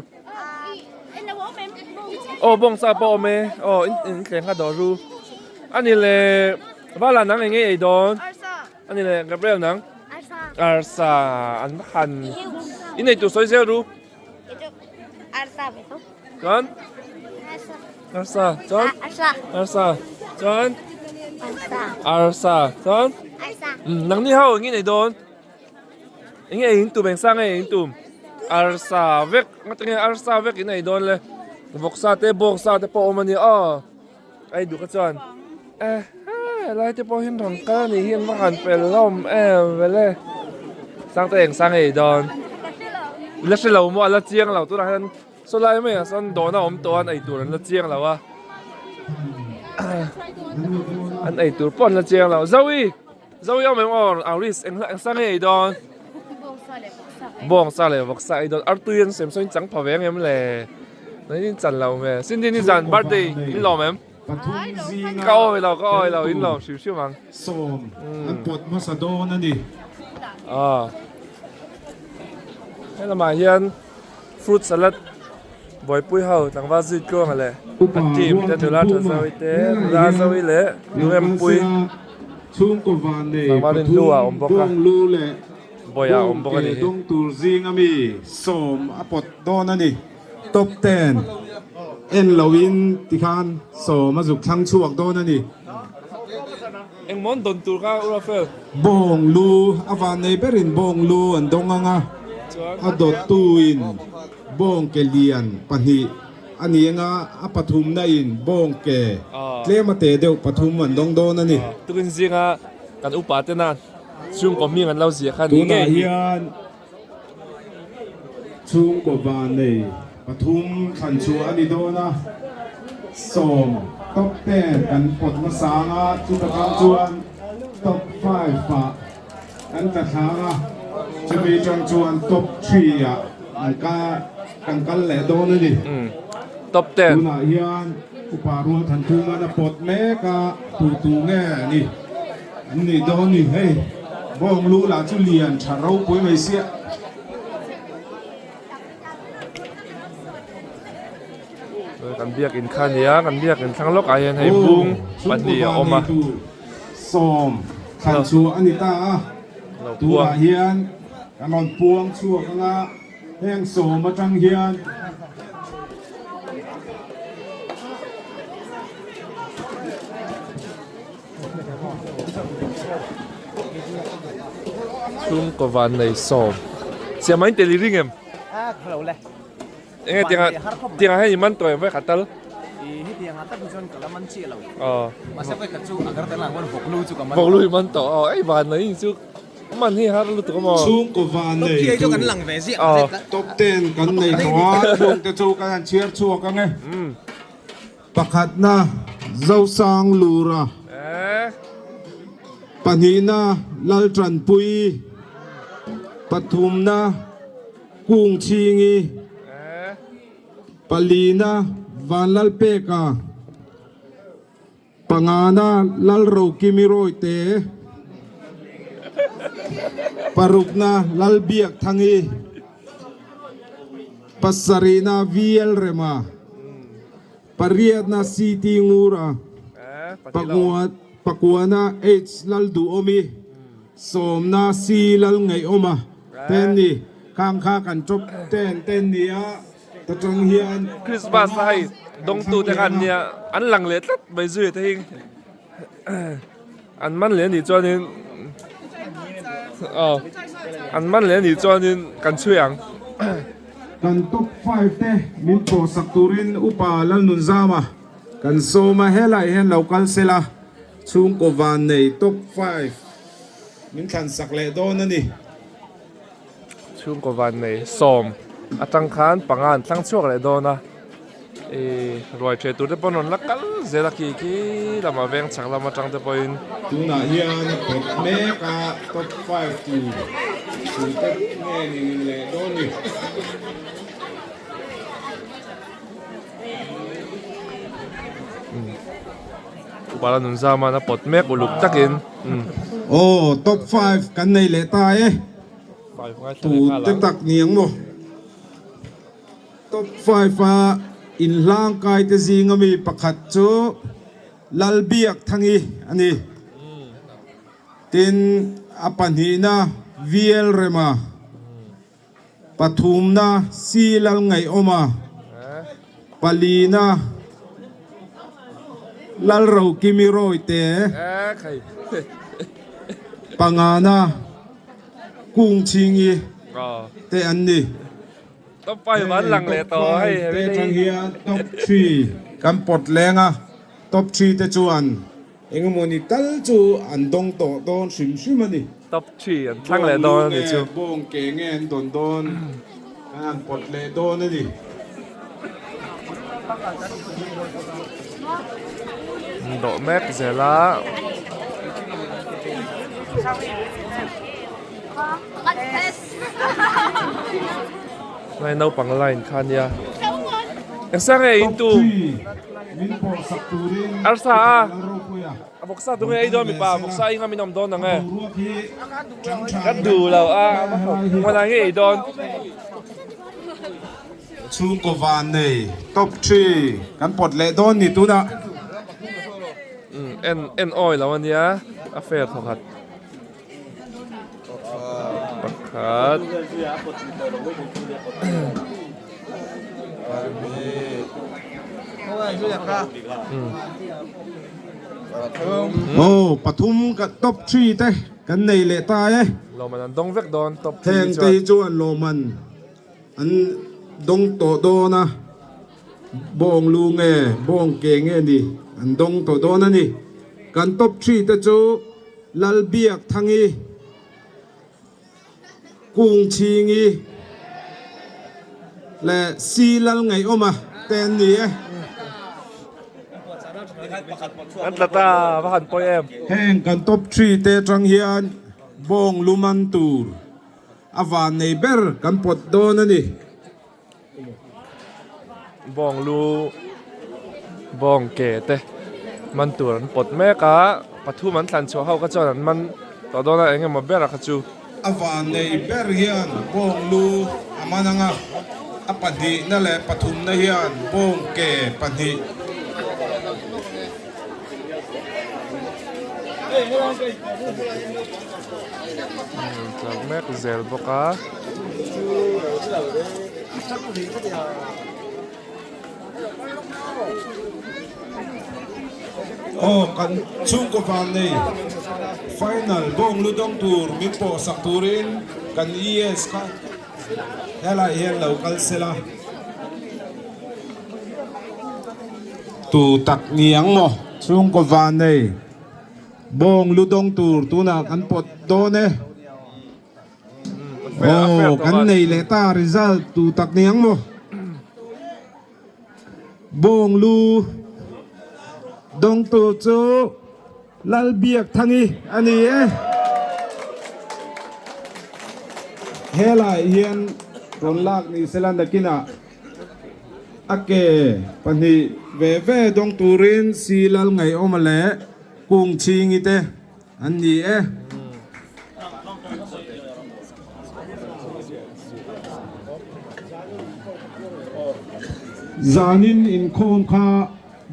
aw bawngsa pawh a awm e aw in thleng kha dawh ru ani le vala nang eng nge ei dawn. Ani le Gabriel nang arsa an va han in ei tur sawi zel ru arsa ve tho chuan arsa chuan arsa chuan arsa chuan nang ni ho eng in ei dawn eng nge in tum eng sa nge in tum arsa vek ngati nge arsa vek in ei dawn le vawksa te bawngsa te pawh awm ania aw. Ei duh kha chuan eh helai te pawh hian rawn kal anih hi an va han pel hlawm em vel e Sangte eng sang ei dawn la hre lo maw a la chiang lo tunah hian saw lai maiah sawn dawhna awm tawh a an ei tur an la chiang lo a an ei tur pawh an la chiang lo Zoe Zoe awm em aw Auris eng sang ei dawn bawngsa leh vawksa ei dawn artui an sem sawn in chang pha ve ang em le. Nai in chan lo me. Cindy ni zan birthday in lawm em? Ka awi lo, ka awi lo, in lawm hrim hrim ang. Sawm an pawt hmasa dawn a ni. Ah. He lamah hian fruit salad buaipui ho tlangval zui tluanga leh a team te nula tha zawi te nula zawi leh nuempui Chhungkaw van nei tlangval in lu ah awm bawk a. bawng lu leh Bawiah a awm bawk a ni hi. Dawng tur zinga mi sawm a pawt dawn a ni. Top ten. En loin tikhan sawm a zuk thlang chhuak dawn a ni. Engmaw an dawn tur kha U Rafael? Bawng lu a van nei berin bawng lu an dawng ang a, a dawttuin bawng ke lian pahnih a ni ang a, a pathumna in bawng ke tlem a te deuh pathum an dawng dawn a ni. Tukin zinga kan upa tena chhungkaw hming an lo ziah kha ni ngei. Tunah hian Chhungkaw vannei pathum thlan chhuah a ni dawn a, sawm top ten kan pawt hmasa ang a, chuta tang chuan top five ah kan tla thlang a, chumi tang chuan top three ah an kan kal leh dawn a ni. Top ten. Tunah hian Upa Rualthanthunga'n a pawt mek a, tu tu nge a ni? An nih dawn ni hei, bawng lu lah chu lian tha ropui mai sia. Kan biakin kha nia, kan biakin thlang lawk ah hian hei bung pahnih a awm a. Sawm thlan chhuah a ni ta a, tunah hian kan rawn puang chhuak anga heng sawm atang hian. Chhungkaw van nei sawm. Siam mai tel i ring em? A kha lo le. Enge tianga tianga hei i man tawh em vai khat tal? I hetianga tak hi chuan ka la man chiah lo. Aw. Mahse vai khat chu agar tel ah khuan vawk lu chu ka man. Vawk lu i man tawh aw. Ei van nei in chu man hi har lutuk a maw? Chhungkaw van nei tu. Aw. Top ten kan nei tawh a, chhungte chu kan han chhiar chhuak ang e. Pakhatna Zosang Lura, pahnihna Laltanpuii, pathumna Kungchhingi, palina Vanlalpeka, pangana Lalrokimi Rawite, parukna Lalbiakthangi, Pasarihna VL Rema, pariatna CT Ngura, pakuana H Lalduhawmi, sawmna C Lalngaihawma te an ni. Khang kha kan top ten te an ni a, ta tang hian Christmas a hei dawngtute kha an nia, an lang leh tlat mai zui te hi an man leh anih chuanin aw an man leh anih chuanin kan chhui ang. Kan top five te min pawhsak turin Upa Lalnunzama kan sawm a, helaiah hian lo kal sela chhungkaw vannei top five min thlansak leh dawn a ni. Chhungkaw vannei sawm atang khan panga an thlang chhuak leh dawn a, ih ruai ṭhe tur te pawh an rawn la kal zel a khi khi lamah veng chhak lam atang te pawhin. Tunah hian a pawt mek a, top five tur chu te nge ni leh dawn ni. Upala Nunzama'n a pawt mek uluk takin. Aw top five kan nei leh ta e. Tute tak ni ang maw? Top five a inhlangkai te zinga mi pakhat chu Lalbiakthangi a ni. Tin, a pahnihna VL Rema, pathumna C Lalngaihawma, palina Lalrokimi Rawite, pangana Kungchhingi te an ni. Top five an lang leh tawh hei Top five te atang hian top three kan pawt leng a, top three te chuan engemawni tal chu an dawng tawh dawn hrim hrim a ni. Top three an thlang leh dawn a ni chu. Bawng lu nge bawng ke nge an dawn dawn kan han pawt leh dawn a ni. Dawh mek zel a. Ngai naupang line kha nia. Engsa nge in tu? Arsa a. A vawksa tu nge ei dawn mipa vawksa ei ngam in awm dawn ang e. Ka duh lo a. Ngawna nge ei dawn? Chhungkaw van nei top three kan pawt leh dawn ni tunah. En en awi lo ania a fair thawkhat. Pakhat. Aw pathum ka top 3 te kan nei leh ta e. Lawmman an dawng vek dawn top 3 chuan. Heng te hi chuan lawmman an dawng tawh dawn a. Bawng lu nge bawng ke nge ni an dawng tawh dawn a ni. Kan top 3 te chu Lalbiak Thangi. Kung Chhingi leh Si Lal Ngaihawma te an ni e. An tla ta, va han pawi em. Heng kan top 3 te atang hian bawng lu man tur a van nei ber kan pawt dawn a ni. Bawng lu bawng ke te man tur an pawt mek a pathum an thlan chhuah ho kha chuan an man tawh dawn a eng emaw ber a kha chu. A van nei ber hian bawng lu a man ang a, a pahnihna leh pathumna hian bawng ke pahnih. Tlar mek zel bawk a. Aw kan chhungkaw van nei final bawng lu dawng tur min pawh sak turin kan ES kha helai hian lo kal sela. Tu tak ni ang maw chhungkaw van nei bawng lu dawng tur tunah kan pawt dawn e. Aw kan nei leh ta result tu tak ni ang maw. Bawng lu dawng tur chu Lalbiakthangi a ni e. Helai hian rawn lak ni sela nakinah a ke pahnih ve ve dawng turin Si Lalngaihawma leh Kungchhingi te An ni e. Zanin inkhawm kha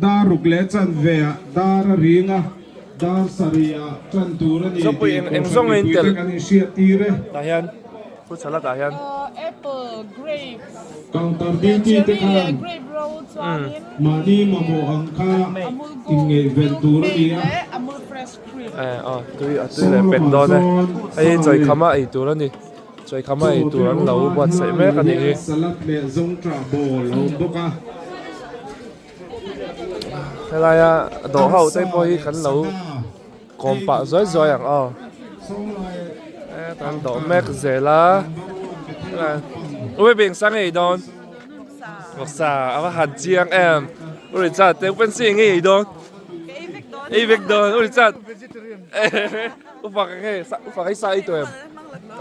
dar ruk leh chanve ah dar a ring a, dar sarih ah tan tur a ni tih Kohhran mipuite kan inhriat tir e. Counter duty te khan mahni mamawh ang kha inngeihven tur a ni a. Eh aw tui a tui leh pek dawn e hei chawi khama ei tur a ni chawi khama ei tur an lo buatsaih mek a nih hi. Salad leh zawngṭah ball a awm bawk a. Helaia dawh ho te pawh hi kan lo kawm pah zuai zuai ang aw eh kan dawh mek zel a ui beng sang ei dawn vawksa a va han chiang em ui chat te fancy nge ei dawn. Ei vek dawn uri chat. Upa ka nge upa ka sa ei tu em.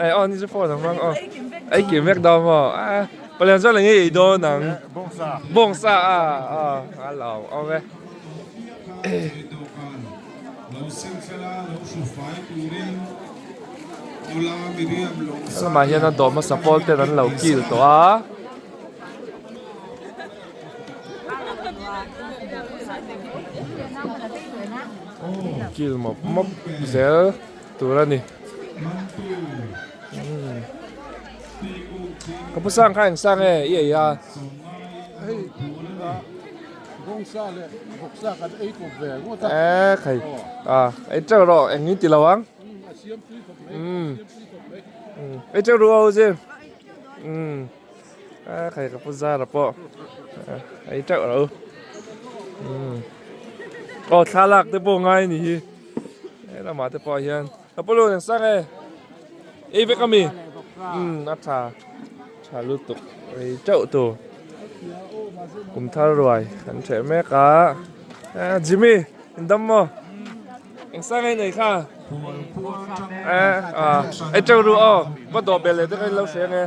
Eh oh ni chu phone ang mang oh. Ei kim vek dawn maw. Ah palian chuan nge ei dawn ang. Bawngsa. Bawngsa a ah a lo awm e. Lamah hian a dawh hmasa pawl ten an lo kil tawh a. Kil mawp mawp zel tur a ni ka pu sang kha eng sang e i ei a e khai a ei teuh rawh eng in ti lo ang ei teuh ru ho zir A khai ka pu zara pawh ei teuh lo aw thlalak te pawh ngai a ni hi he lamah te pawh hian ka pu lu eng sang e ei vek ami umm a tha tha lutuk ei teuh tur kum thar ruai kan hreh mek a Jimmy in dam maw eng sang ei nei kha ei teuh ru aw va dawh belh leh te kha in lo hre ang e.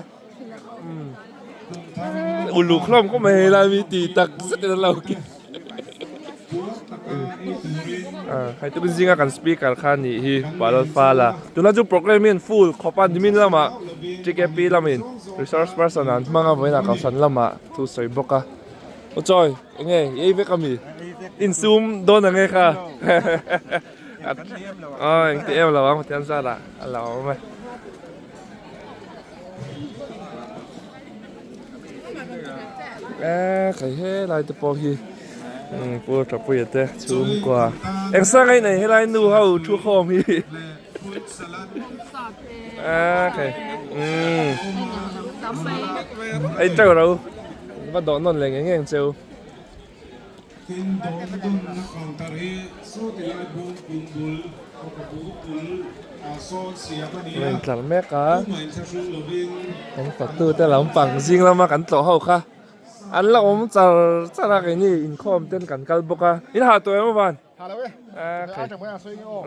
Uluk hlawm khawp mai helai mi ti tak zet in an lo kil hei tukin zinga kan speaker kha nih hi Palalfala tuna chu program hi an full khawp a nimin lamah TKP lamin resource person an hmang a vawiinah kohhran lamah thu sawi bawk a aw chawi eng nge i ei vek ami insum dawn ang e kha aw engti em lo ang Pathian zat ah a lo awm e. Eee khai he lai te pawh hi Umm Pu Thapuia te chhungkua eng sang a inei helai nu ho thu khawm hi a okay umm ei teuh ro va dawh nawn leh ngei ngei ang cheu. Tin, dawmdunna counter hi saw ti lai bung kum bul khawpa bul ah sawn siam a ni a, Rain tlar mek a, tumah inthlahrung lovin kan fatute lampang zing lama kan tlawh ho kha an la awm char char a keini inkhawm ten kan kal bawk a, in hah tawh em avan? Hah lo e,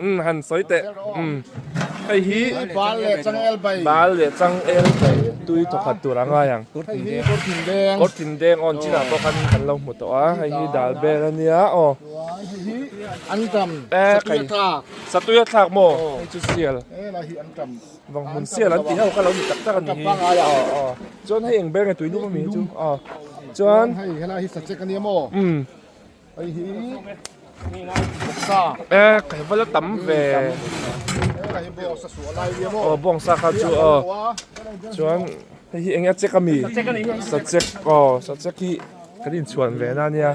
umm han sawi teh umm hei hi bal leh changel bai bal leh changel bai tui thawkhat tur a ngai ang hei hi kawr thin deng kawr thin deng awn chinah pawh khan kan lo hmu tawh a hei hi dal bel a nia aw hei hi antam satui a thlak satui a thlak maw hei chu sial he lai hi antam vang hmun sial an tih ho kha lo ni tak tak a ni hi aw aw chuan hei eng ber nge tui lum a mi hi chu aw chuan hei helai hi sachek a nia maw umm Hei hi bawksa. E ka va la tam ve. Hei hi bawngsa suah lai nia maw. Aw bawngsa kha chu aw. Chuan hei hi eng a chek ami? Sachek aw sachek hi kan inchhuan ve na nia.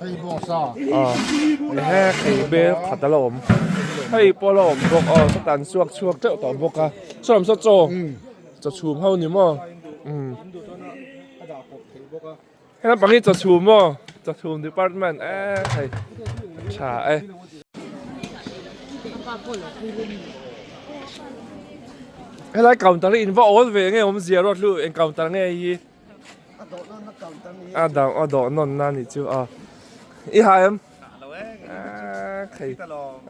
Hei bawngsa. Aw ehe hei bel khat a la awm. Hei pawh la awm bawk aw sawtah an suak chhuak teuh tawh bawk a. Saw lam saw chaw chaw chhum ho ni maw. Umm. He lampang hi chaw chhum maw chaw chhum department e hei tha e. Helai counter hi in va awl ve nge awmzia ruat hlu eng counter nge hi a dang a dawh nawn na nih chu a i ha em hei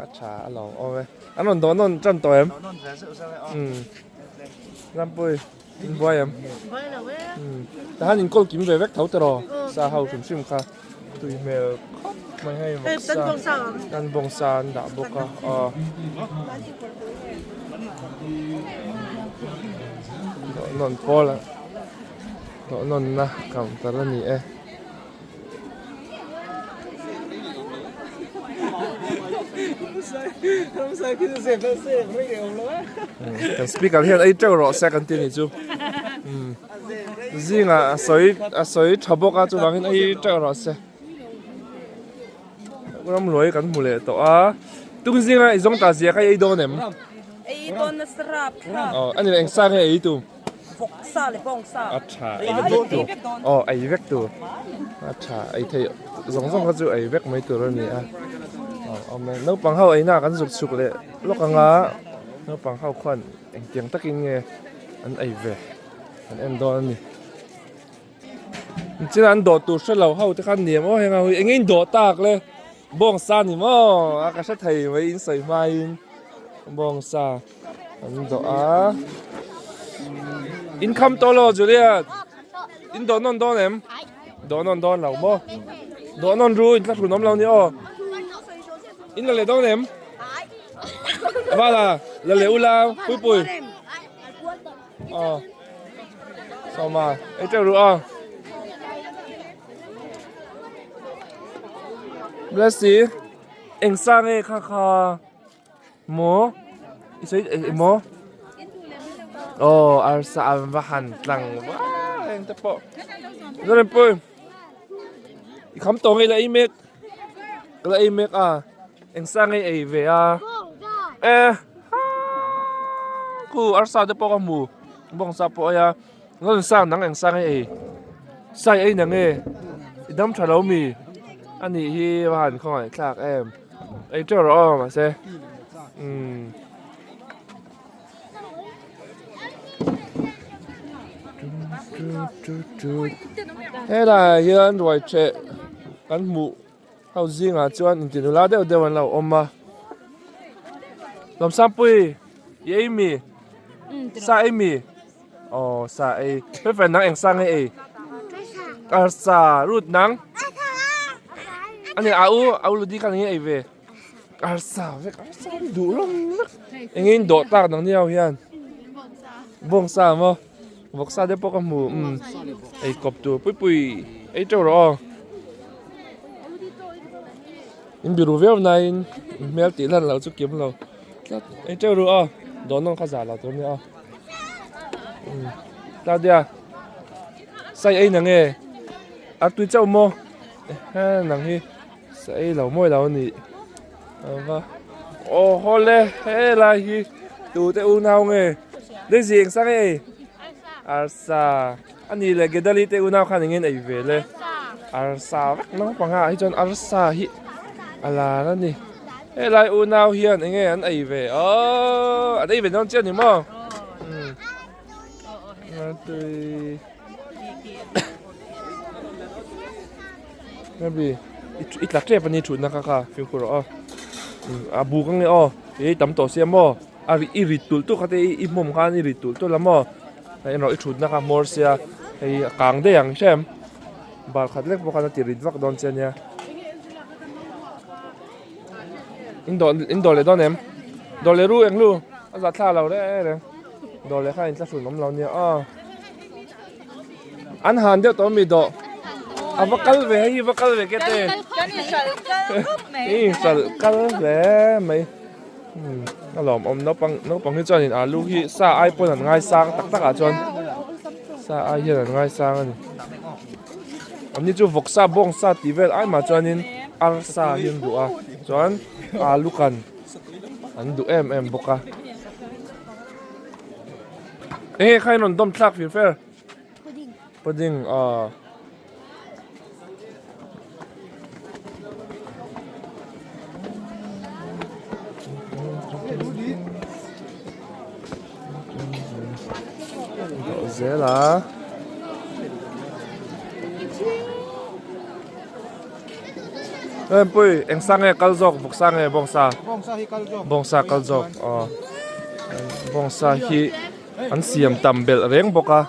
a tha a lo awm e an rawn dawh nawn tan tawh em Rampui. In buai em? Buai lo e. Tah hian in kawl kim ve vek tho tiraw? Sa ho hrim hrim kha tui hmel khawp mai hei vawksa kan bawngsa an dah bawk a aw. Dawh nawn pawl a dawh nawn na counter a ni e. Kan speaker hian ei teuh rawh se kan ti anih chu zingah a sawi a sawi tha bawk a chuvangin ei teuh rawh se ramluai kan hmu leh tawh a tung zinga i zawng ta zia kha i ei dawn em? Ei dawn nasa rap thlak. Aw a ni eng sa nge ei tu? Vawk sa leh bawng sa. A tha ei vek tur. Aw ei vek tur. A tha ei theih zawng zawng kha chu ei vek mai tur a ni a. Aw awm e naupang ho eina kan zuk chhuk leh lawk anga naupang ho khuan engtiang takin nge an ei ve an en dawn a ni. Chin an dawh tur hre lo ho te khan ni em aw heng ho hi eng in dawh tak le bawng sa ni maw a ka hre thei mai in sawi hmain bawng sa. An dawh a in kham tawh lo Juliet in dawh nawn dawn em dawh nawn dawn lo maw dawh nawn ru in thlahrun awm lo ni aw in la leh dawn em vala la leh ula pui pui aw sawma ei teuh ru aw Blessy eng sa nge kha kha. Maw? I sawi eh maw? Aw arsa an va han tlang va heng te pawh. Zorin pui. I kham tawh ngei la ei mek. Ka la ei mek a. Eng sa ngei ei ve a. Eh khu arsa te pawh ka hmu. Bawngsa pawh a ei a. Zorin sang nang eng sa ngei ei. Sa i ei nang e. I dam tha lo mi. Anih hi va han khawngaih thlak em. Ei teuh rawh aw mahse umm helaiah hian ruai ṭheh kan hmuh ho zingah chuan inti nula deuh deuh an lo awm a Lawmsangpui i ei mi sa ei mi aw sa ei Fefe nang eng sa nge ei arsa rut nang. Ani a u a u ludi khan enge ei ve arsa vek arsa hi duh hlawm vek enge in dawh tak nang ni ho hian bawngsa maw vawksa te pawh ka hmu umm ei kawp tur pui pui ei teuh rawh aw in biru viau naiin in hmel tih lan loh chu kim lo tlat ei teuh ru aw dawh nawm kha zah lo tur ania aw umm Claudia sai ei na nge. Artui chauh maw? Ehe nang hi sa ei lo mawi lo a nih ava aw haw le helai hi tute unau nge Daisy eng sa nge ei arsa a nih leh Gedali te unau khan engin ei ve le arsa vek naupang ah hi chuan arsa hi a lar a ni helai unau hian enge an ei ve aww an ei ve dawn chiah a ni maw umm artui. Maybe i tla tep ani thutna kha kha fimkhur rawh aw a buk ang e aw i tam tawh sia maw a i rit tulh tulh kha te i hmawm khan i rit tulh tulh a maw hei erawh i thutna kha hmawr sia hei a kang daih ang hrem bal khat lek pawh khan a ti rit vak dawn che ania in dawh in dawh leh dawn em dawh leh ru eng lu a zah thla lo reng reng dawh leh kha in thlahrun awm lo ania aw. An han deuh tawh mi dawh. A va kal ve hei hi va kal ve ke te. Kan in hral kal khawp mai. I hral kal hle mai. A lawmawm naupang naupang hi chuan in alu hi sa ai pawn an ngaisang tak tak ah chuan sa ai hian an ngaisang a ni. An ni chu vawksa bawngsa tih vel ai mah chuanin arsa hi an duh a chuan alu kan an duh em em bawk a. Enge kha in rawn dawm thlak fir fer? Pudding. Pudding aw. Dawh zel a. Pui eng sa nge kal zawk vawksa nge bawngsa? Bawngsa hi kal zawk. Bawngsa kal zawk aw. Bawngsa hi an siam tam belh reng bawk a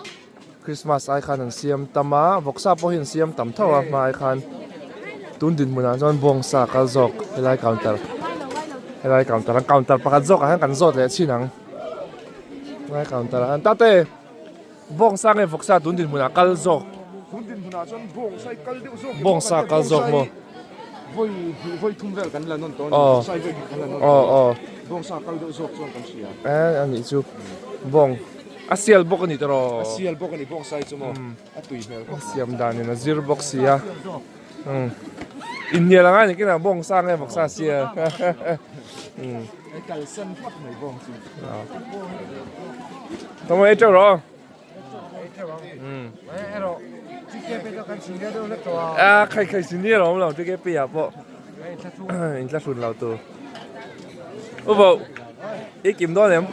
Christmas ai khan an siam tam a vawksa pawh hi an siam tam tho a hma ai khan tun dinhmunah chuan bawngsa kal zawk helai counter helai counter an counter pakhat zawkah hian kan zawt leh chin ang helai counter ah hian tate bawngsa nge vawksa tun dinhmunah kal zawk tun dinhmunah chuan bawngsa hi kal deuh zawk bawngsa kal zawk maw Vawi hnih vawi thum vel kan la nawn tawh a ni. Vawksa hi vawi hnih kan la nawn tawh a ni. Bawngsa kal deuh zawk chuan kan hria. Eh a nih chu. Bawng a sial bawk a ni tawh. A sial bawk a ni bawngsa hi chu maw. A tui hmel khawp. A siam dan in a zir bawk si a. Inhnial ang a ni kinah bawngsa nge vawksa a sial. Ei kalsan phawt mai bawng chu. Tawng ei teuh rawh. A khai khai sin ni rawm lo TKP ah pawh in tla hrun lo tu u vo i kim dawn em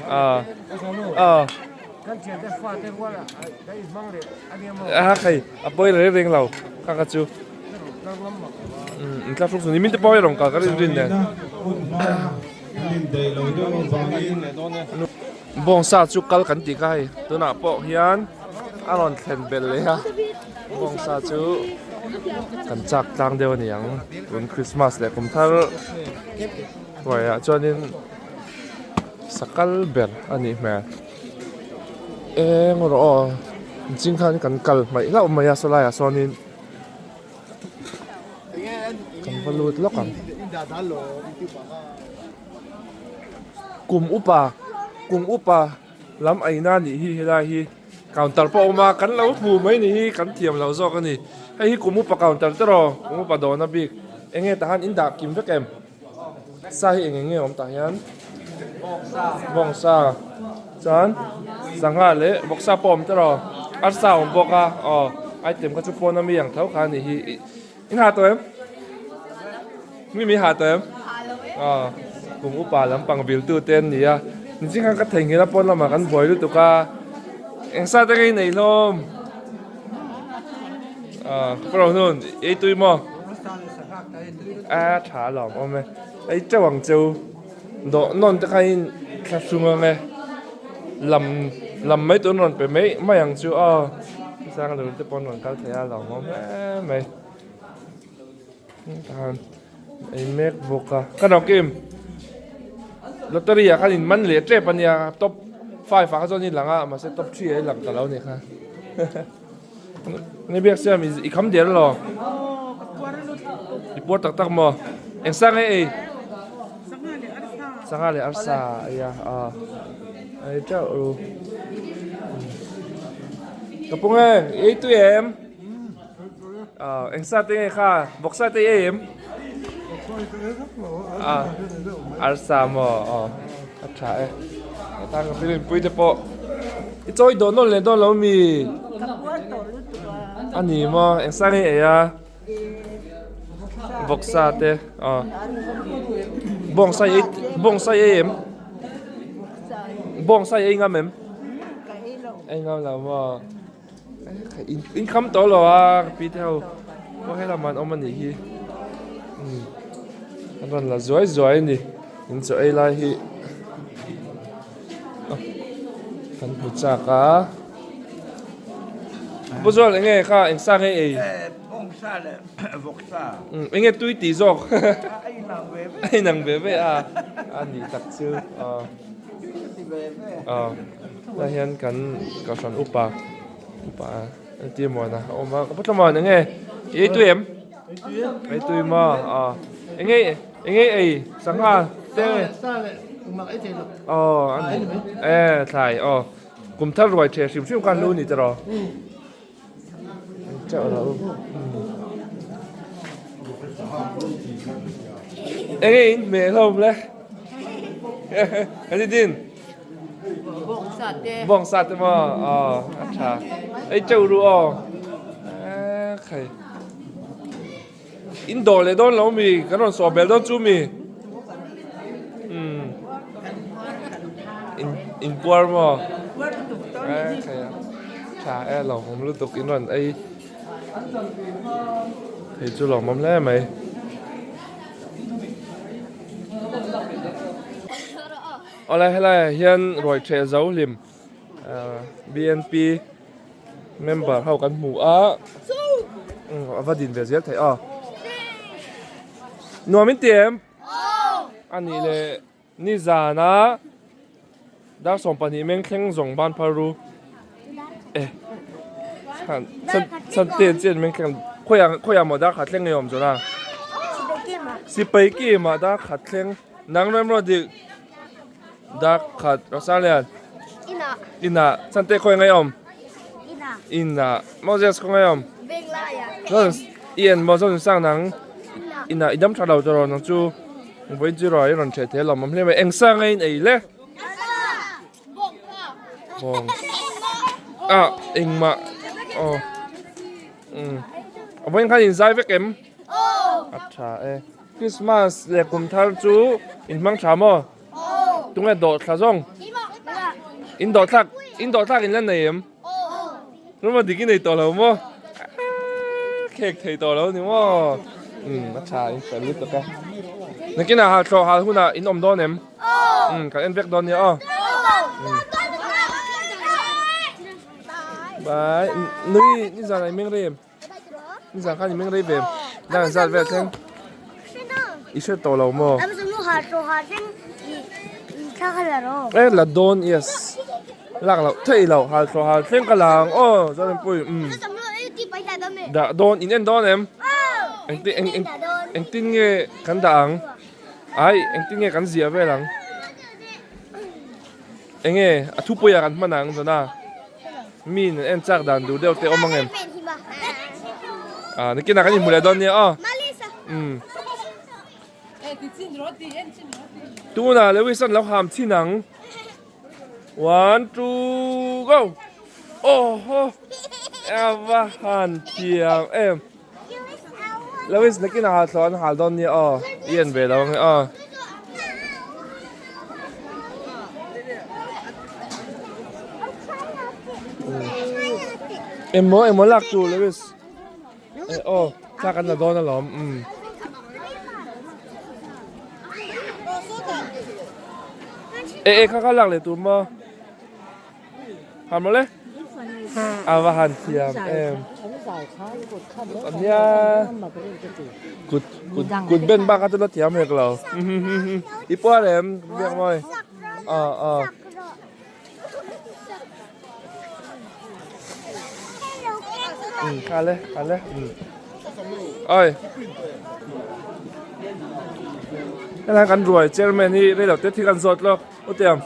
a a a khai a pawi reng reng lo kha kha chu in tla hruk ni min te pawh i rawng ka ka rin rin nen Bawngsa chu kal kan tih kha hei tunah pawh hian a rawn thlen belh leh a bawngsa chu kan chak tlang deuh a ni ang tun Christmas leh kum thar hnuaiah chuanin sakal ber a nih hmel eng rawh aw zing khan kan kal hmaih hlauh mai a sawlaiah sawnin kan va lut lawk ang. Kum upa kum upa lam aina nih hi helai hi counter pawh a awm a kan lo hmu mai ni hi kan thiam lo zawk a ni hei hi kum upa counter te rawh kum upa dawhna bik eng nge tah hian in dah kim vek em sa hi eng eng nge awm tah hian bawngsa chuan sangha leh vawksa pawh a awm te rawh arsa a awm bawk a aw item kha chu pawn ami ang tho kha a ni hi. In ha tawh em? Mi mi ha tawh em? Aw, kum upa lampang viltu te an ni a. Niching khan ka theihnghilh a pawn lamah kan buai lutuk a. Eng sa te ka inei hlawm? Aw, ka ro hnun, ei tui maw? A tha alawm awm e. Ei teuh ang cheu. Dawh nawn te kha in thlahrung ang e. Lam lam mai tur an rawn pe mai mai ang chu aw. Chang lo te pawh an rawn kal thei a lawmawm hle mai. Tan ei mek bawk a. Ka rawk em lottery ah khan in man leh tep a nia top 5 ah kha chuan i lang a mahse top 3 ah i lang ta lo a nih kha. Ni biak siam i kham der lo. I puar tak tak maw? Eng sa nge ei? Sangha leh arsa ei a. Ei teuh ru. Ka pung e, i ei tui em? Eng sa te nge kha? Vawksa te i ei em? Arsa maw? Aw, a tha e. Hetang ka pilin pui te pawh i chawi dawn nawn leh dawn lo mi? A ni maw? Eng sa nge i ei a? Vawksa te aw bawngsa i ei bawngsa i ei em? Bawngsa i ei ngam em? Ei ngam lo maw? In kham tawh lo a ka pi te ho pawh helam ah an awm a nih hi umm an rawn la zuai zuai a ni in chaw ei lai hi kan hmu chak a Pu Zual eng nge kha eng sa nge ei? Bawngsa leh vawksa. Eng nge tui tih zawk? A inang ve ve. A inang ve ve a, a nih tak chu. Tui ve ve. Tah hian kan kohhran upa upa entir muana a awm a, ka pu thlamawn eng nge i ei tui em? Ei tui maw? Eng nge eng nge ei sangha te? Aw a ni e thlai aw. Kum thar ruai ṭhe hrim hrim khan lu ni tiraw? Chauh lo. Enge in hmeh hlawm le? Kan ti din? Bawngsa te. Bawngsa te maw? Aw, a ṭha. Ei chauh ru aw. Khai. In dawh leh dawn lo mi? Kan rawn sawh bel dawn chu mi? Umm. In in puar maw? Eh khai a. Tha e lawmawm lutuk in rawn ei thei chu lawmawm hle mai. Awle helai ah hian ruai ṭheh zo hlim BNP Member ho kan hmu a a va din ve zel theih a nuam in ti em a nih leh nizana dar 12 meng thleng zawng ban phar ru e chhan chhan te chen meng thleng khawiah khawiah maw dar khat thleng nge awm zawh na sipai kim ah dar khat thleng nang remrawt dik Dar khat Rosalian. Inah. Inah. Chante khawi ngai awm? Inah. Inah. Moses khawi ngai awm? Venglaiah. Zon i en maw Zon sang nang. Inah i dam tha lo tawh nang chu. Vawiin chu raw i rawn ṭheh thei alawm awm hle mai. Eng sa nge in ei le? Bawng. Ah engmah. Aw. Umm. Vawiin khan in zai vek em? A tha e. Christmas leh kum thar chu in hmang tha maw? Tunge dawh thla zawng? In dawh thlak, in dawh thlak in la nei em? Ruma dik i nei tawh lo maw? Khek thei tawh lo ni maw? Umm a tha in fel lutuk a. Nakinah hal thlawh hal hunah in awm dawn em? Umm kan en vek dawn nia aw. Bye. Nui nizan ah i meng rei em? Nizan khan i meng rei ve dan zat vel thleng i hre tawh lo maw? E la dawn yes lak loh theih loh hal thlawh hal thleng ka la ang aw Zorinpui umm dah dawn in en dawn em engtin eng eng engtin nge kan dah ang ai engtin nge kan ziah vel ang enge a thupuiah kan hman ang zawna. Mi in en chak dan duh deuh te awm ang em? Ah, nikinah kan inhmu leh dawn nia aw. Umm. Tunah Lewis an lo ham chin ang. One, two, go! Oh ho! Ava han thiam em. Lewis nakinah hal thlawh an hal dawn nia aw. I en ve lo ang e aw. Emaw emaw lak tur Lewis. Eh aw thla kan la dawn alawm umm. Eh eh kha kha lak leh tur maw. Han maw le. A va han thiam em. Ania kut kut kut ben bak a chu la thiam hek lo. I puar em biak mawi. Aw aw. Kha le kha le. Oi. Helai kan ruai chairman hi reilo te thil kan zawt lawk. Utiang.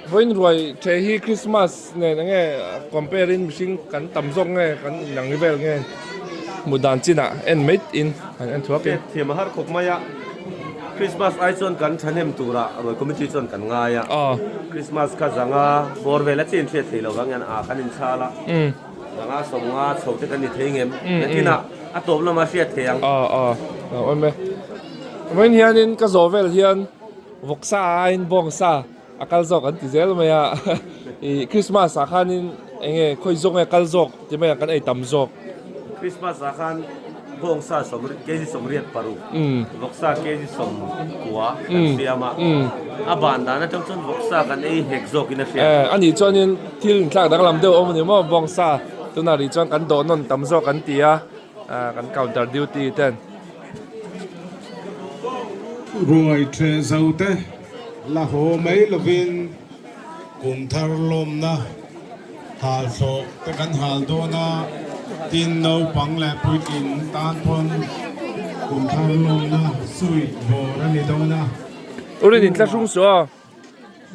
Vawiin ruai the hi Christmas nen enge compare in mihring kan tam zawk nge kan inang vel nge hmuh dan chinah en mai in han en thuak in. Thiam a har khawp mai a, Christmas ai chuan kan thahnem turah ruai committee chuan kan ngai a, Christmas kha zanga bawr vel a chin hriat thei lo vang hian a kan inchhal a, zanga sawmnga chho te kan ni thei ngem, nakinah a tawp lama hriat thei ang. Aw aw awm e, vawiin hianin ka zawh vel hian vawksa aiin bawngsa a kal zawk an ti zel mai a ih Christmas ah khanin eng nge khawi zawk nge kal zawk ti mai ang kan ei tam zawk. Christmas ah khan bawngsa kg 86 vawksa kg 90 kan siam a a ban dan atang chuan vawksa kan ei hek zawk in a hriat. Eh anih chuanin thil inthlak danglam deuh a awm a ni maw bawngsa tunah rih chuan kan dawh nawn tam zawk an ti a kan counter duty ten. Ruai ṭheh zo te la haw mai lovin kum thar lawmna hal thlawh te kan hal dawn a, tin naupang leh puitling tan pawn kum thar lawmna suit bawr a ni dawn a. Urin in thlahrung suh aw,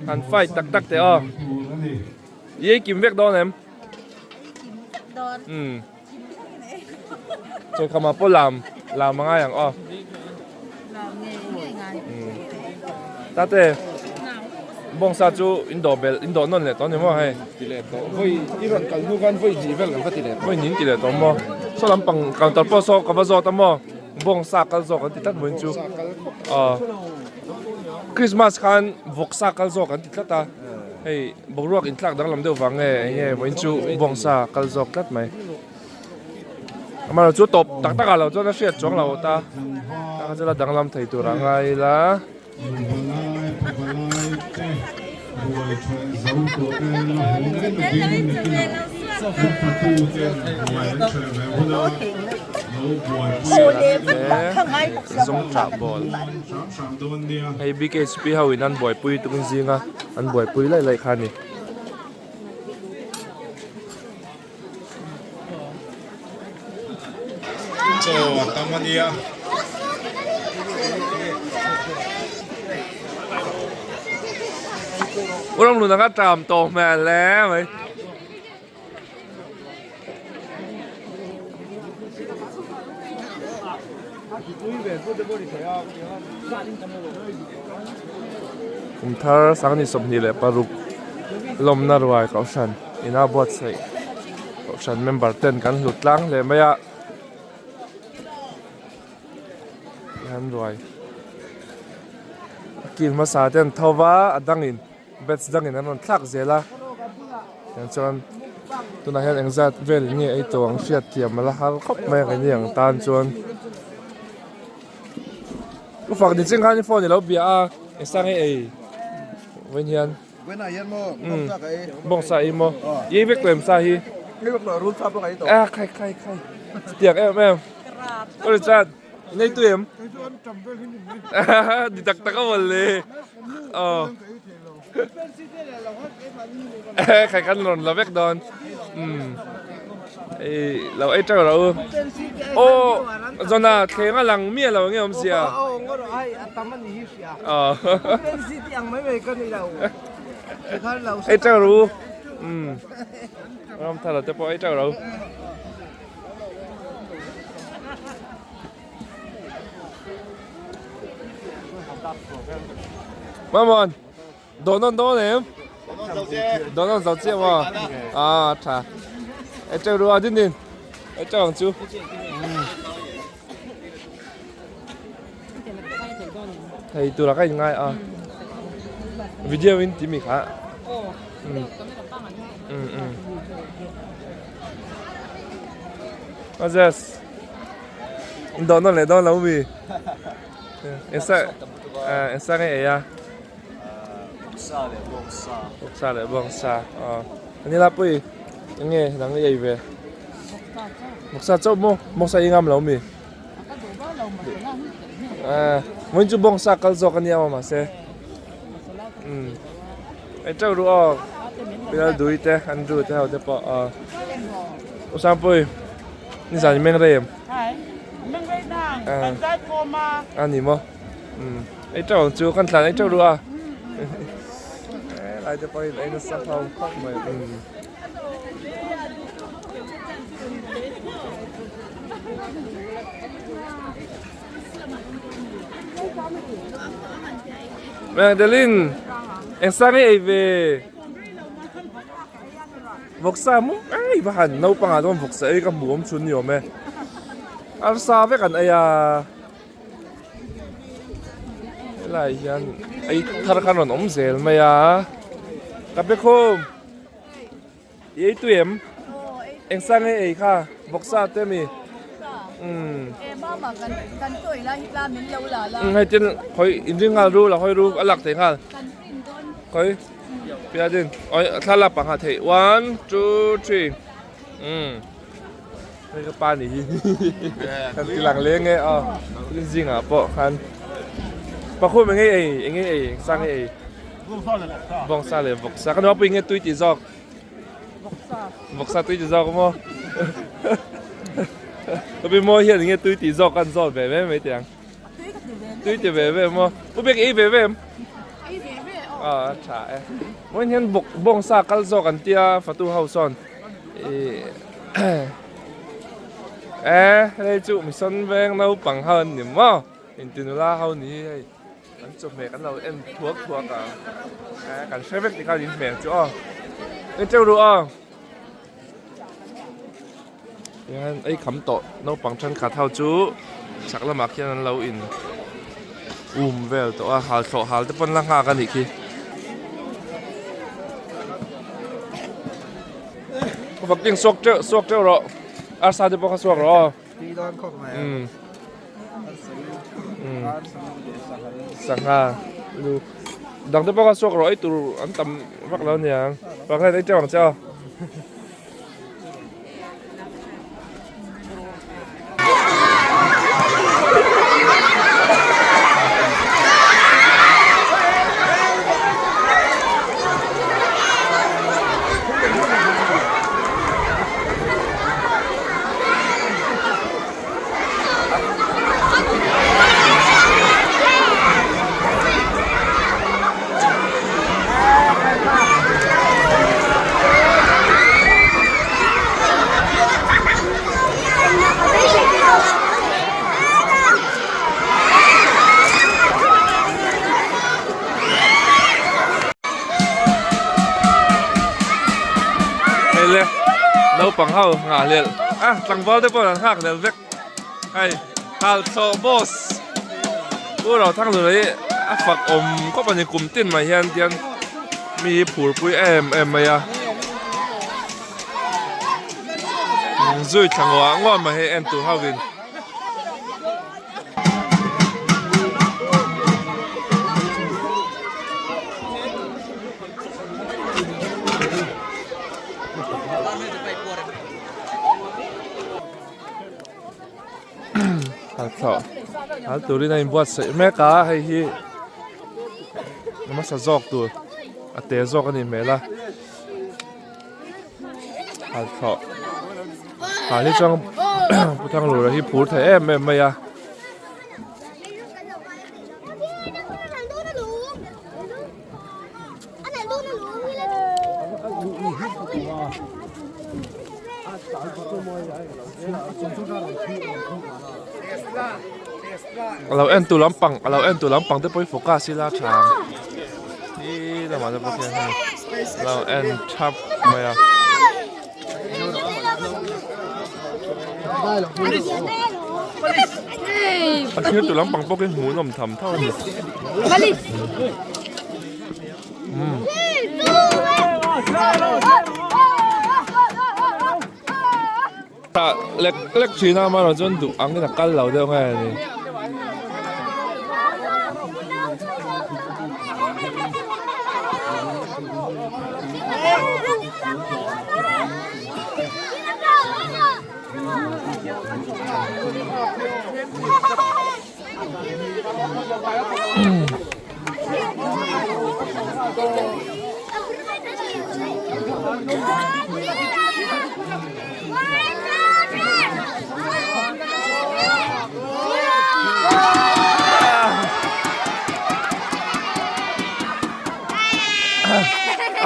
han fight tak tak teh aw. I ei kim vek dawn em? Umm. Chawlhkhama pawh lam lam a ngai ang aw. Tate bawngsa chu in dawh belh in dawh nawn leh tawh a ni maw hei. Ti leh tawh vawi i rawn kal hnu khan vawi hnih vel kan va ti leh tawh. Vawi hnih in ti leh tawh maw. Saw lampang counter pawh saw ka va zawt a maw bawngsa kal zawk an ti tlat maw in chu. Aw Christmas khan vawksa kal zawk an ti tlat a. Hei boruak inthlak danglam deuh vang nge eng nge vawiin chu bawngsa kal zawk tlat mai. Amaherawhchu chu tawp tak tak ah lo chuan a hriat chuang lo ta tak a chula danglam thei tur a ngai ila. Zawngṭah ball hei BKHP ho in an buaipui tukin zinga an buaipui laih laih kha a ni. Chaw a tam a nia. U Ramhlun anga ṭam tawh hmel hle mai. Kum thar sangni 26 lawmna ruai kohhran ina buatsaih kohhran member ten kan hlut tlang hle mai a an ruai a kil hmasa te an tho va a dangin Batch dangin an rawn thlak zel a tiang chuan tunah hian engzat vel nge ei tawh ang hriat thiam a la har khawp mai a keini ang tan chuan u fak ni ching khan i phone i lo bia a engsa nge ei vawiin hian bawngsa ei maw i ei vek tawh em sa hi a khai khai khai chutiang em em aw Richard. Nei tu em? Ni tak tak a mawl le. Aw. Khai kan rawn la vek dawn. Um. Ei lo ei teuh ro. Aw Zona thleng a lang miah lo nge awm sia. Aw ngawt rawh ai a tam a ni hi hria. Aw. City ang mai mai ka ni lo. Ei teuh ro. Um. Ram thar te pawh ei teuh ro. Mamon, dawh nawn dawn em? Dawh nawn zo chiah maw? À, tha. Ei teuh ru a din din. Ei teuh ang chu. Thei tura ka in ngai a. Video in ti mi kha. Moses in dawn nawn leh dawn lo mi engsa engsa nge ei a Vawksa leh bawngsa Vawksa leh bawngsa aw Anila pui enge nang i ei ve Vawksa chauh maw bawngsa i ngam lo mi Vawiin chu bawngsa kal zawk ania maw mahse Ei teuh ru aw Pilal dui te Andrew te ho te pawh aw U Sangpui nizan i meng rei em? Meng rei nang kan zai khawm a. A ni maw? Ei teuh ang chu kan tlan ei teuh ru a. Helai te pawhin ei nasa hlauh khawp mai. Umm. Magdalene, eng sang i ei ve? Vawksa maw? Ei va han naupangah chuan vawksa ei ka hmu awm chhun ni awm e. Arsa vek an ei a. Helai hian ei thar khan rawn awm zel mai a. Ka be khum. I ei tui em? Eng sang nge ei kha? Vawksa te mi? Umm. Umm hei tin khawi inring nghal ru la hawi ru a lak thei nghal. Khawi piadin oi thlalak pangha theih one two three umm. Hei ka pa ni hi kan ti lang leng e aw tin zingah pawh khan pakhum eng nge ei eng nge ei eng sang nge ei bawngsa leh vawksa ka nuapui nge tui ti zawk vawksa tui ti zawk maw Upi mawi hian eng nge tui ti zawk kan zawt ve ve mai teh ang tui ti ve ve maw Upi ei ve ve em aw a tha e mawiin hian bawngsa kal zawk an tia fatu ho sawn. E hei chu mison veng naupang ho an ni maw intinula ho ni hi hei an chawhmeh kan lo en thuak thuak a e kan hre vek tikhan in hmel chu aw en teuh ru aw hian ei kham tawh naupang thenkhat ho chu chhak lamah khian an lo in um vel tawh a hal thlawh hal te pawn la nghak a nih khi. Vak ding suak teuh suak teuh rawh arsa te pawh kha suak rawh aw. Tui dawn khawp mai a. Umm. Umm. Sangha lu dang te pawh kha suak rawh ei tur an tam vak lo aniang. Vak hian ei teuh ang che aw. Hei le naupang ho nghah hlelh a tlangval te pawh an nghak hlelh vek hei hal chawh boss Pu Rothanghluna hi a fak awm khawp a ni kum tin mai hian tian mi hi phur pui em em mai a zui thla nguah nguah mai hei en tur ho in. Hal turin a inbuatsaih mek a hei hi hmasa zawk tur a te zawk a nih hmel a hal thlawh hal hi chuan pu Thanglura hi phur thei em em mai a. A lo en tu lampang a lo en tu lampang te pawh hi focus ila tha ang hi lamah te pawh khian hei a lo en thap mai a. A thlir tu lampang pawh khi hmuhnawm tham tho a ni. Tah lek lek thin a amaherawh chuan duh angin a kal lo deuh nge a ni.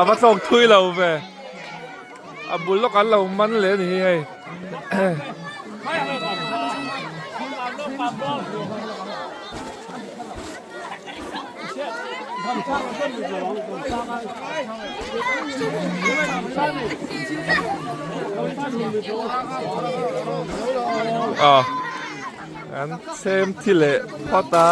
A va tlawk thui lo ve. A bul lawk an lo man leh a ni hi hei. Aw an chhem thi leh phawt a.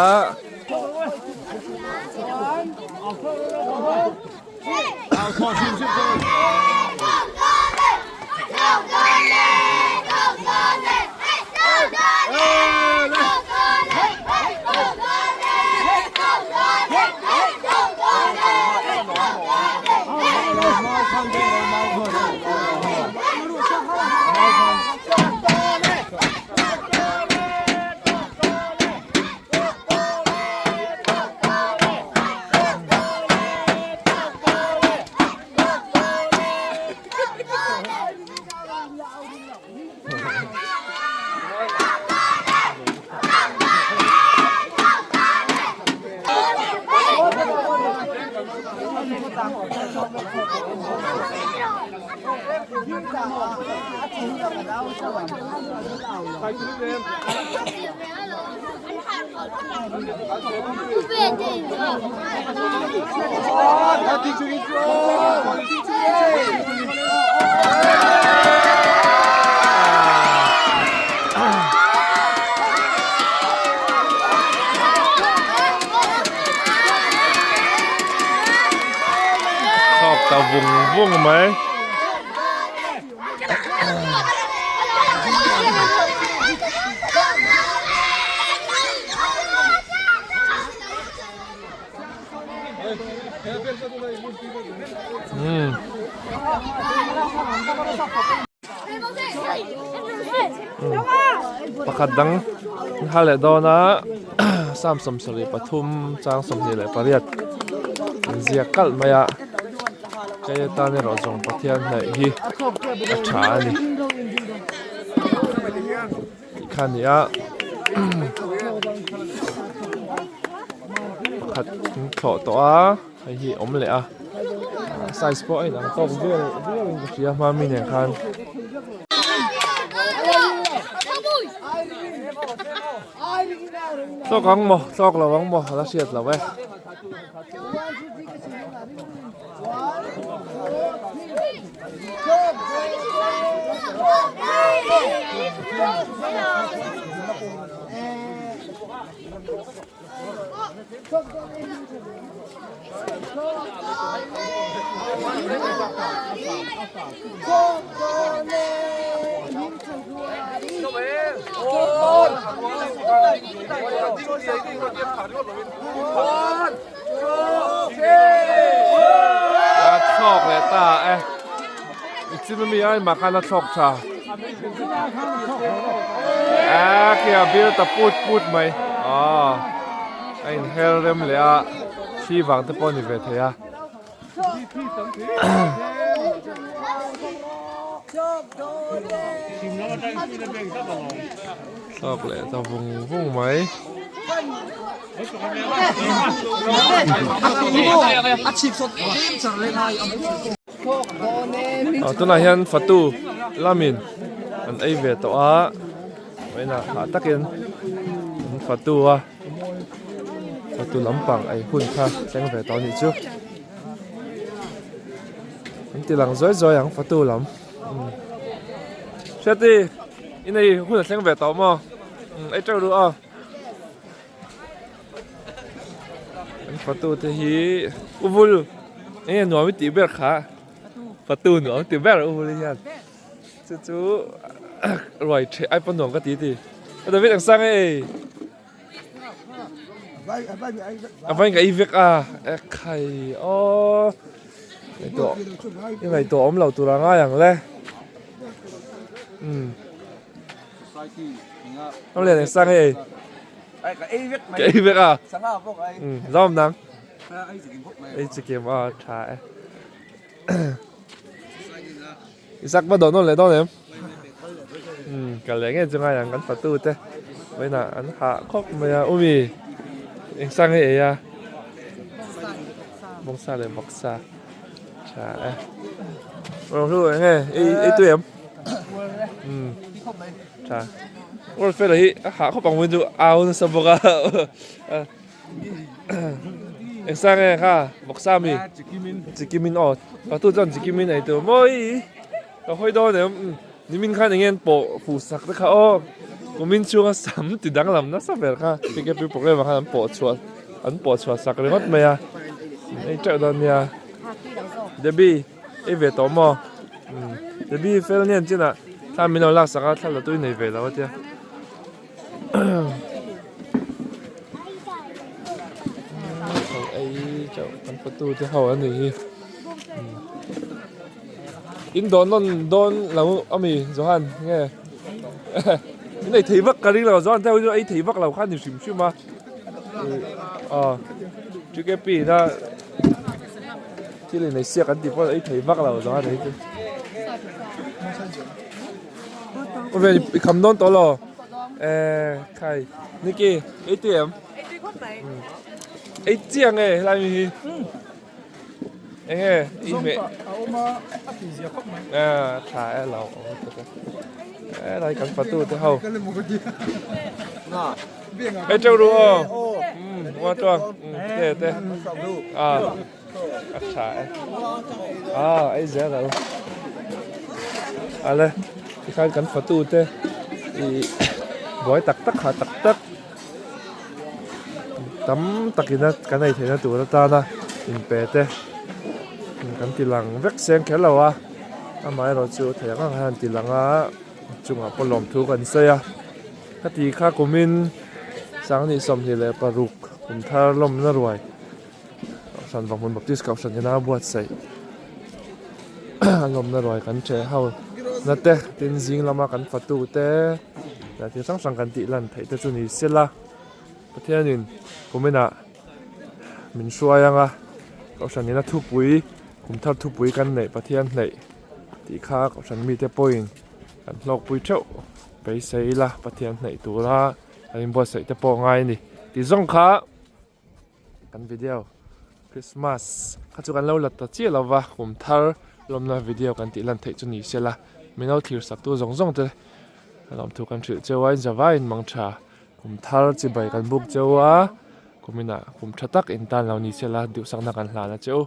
Thawk ta vung vung mai. Pakhat dang an hal leh dawn a sam 73 chang 28 an ziak kalh mai a. Kei atan erawh zawng Pathian hnaih hi a tha a ni tih kha a ni a pakhat an thlawh tawh a hei hi a awm leh a size pawh a inang tawk vel viau in ka hria hma mi nen khan. Thlawk ang maw thlawk lo ang maw a la hriat loh e. A thlawk leh ta e i chim ami ai mah khan a thlawk tha a khi a bil ta put put mai aw a in her rem leh a thli vang te pawh a ni ve thei a. Thlawk leh ta vung vung mai. Aw tunah hian fatu lamin an ei ve tawh a vawiinah hah takin an fatu a fatu lampang ei hun kha thleng ve tawh a nih chu an ti lang zawi zawi ang fatu lam hriati i nei hun a thleng ve tawh maw ei teuh duh aw. An fatu te hi u vul enge nuam i tih ber kha fatu nuam i tih ber u vul hian chu chu ruai theh ai pawh nuam ka ti ti a David ang sang e a vain ka i vek a e khai aw ngaihtuah i ngaihtuah awm lo tur a ngai ang le umm. Ông liền này sang ei. Ka ei vek mai. Ka ei vek a. Sangha bawk ai. Ừ, zom nang. Ei chikim bawk mai. Ei chikim a tha e. Isak va dawn le dawn em? Ừ, ka le nge chu ngai ang kan fatu te. Vaina an ha khawp mai a umi. Eng sang ei ei a. Bawngsa leh vawksa. Tha e. Rohlu enge ei ei tui em? Um. Tha. World Fair hi a hah khawp ang chu au nasa bawk a. Eng sang nge kha vawksa mi? Chikimin aw. Patu chuan chikimin ei tur mawi. Ka hawi dawn em? Nimin khan enge an pawh fuh sak te kha aw. Kumin chhunga sam ti danglam nasa ber kha PKP programme ah khan an pawh chhuah an pawh chhuah sak ringawt mai a. Ei teuh dawn nia. Debbie ei ve tawh maw? Debbie fel nen chinah thla min lo laksak a thla la tui nei ve lo a tia. Ei chauh kan fatu te ho an nih hi in dawn nawn dawn lo ami Johan nge in ei thei vak ka ring lo Johan te ho chu ei thei vak lo kha ni hrim hrim a aw TKP na thil inei siak an tih pawh ei thei vak lo Johan ei chu. Vel i kham dawn tawh lo eh khai Nikki ei tui em Ei tui khawp mai ei chiang e helai mi hi enge i hmeh a awm a a tui zia khawp mai eh tha e lo awm tak e helai kan fatu te ho ei teuh ru aw um chuan te te a A tha e. Ah, ei zel alo. Ale, tikhan kan fatu te i buai tak tak ha tak tak tam takina kan ei theihna tur atana inpe te kan ti lang vek seng kher lo a amaherawh chu thei ang ang hian an ti lang a chungah pawh lawmthu kan sawi a khati kha kumin 26 kum thar lawmna ruai. Kohhran Vanghmun Baptist Kohhran ina buatsaih a lawmna ruai kan ṭheh ho na te tin zing lama kan fatu te leh thil hrang hrang kan tih lan theih te chu ni sela Pathianin kuminah min hruai ang a Kohhran ina thupui kum thar thupui kan neih Pathian hneih tih kha Kohhran mite pawhin kan hlawkpui theuh beisei ila Pathian hneih tura kan inbuatsaih te pawh ngai a ni tih zawng kha. Kan video Christmas kha chu kan lo la ta chiah lova kum thar lawmna video kan tih lan theih chu ni se la min lo thlir sak tu zawng zawng te lawmthu kan hrilh cheu a inzavaiin mang tha kum thar chibai kan buk cheu a kum inah kum tha tak in tan lo ni se la duhsakna kan hlan a che u.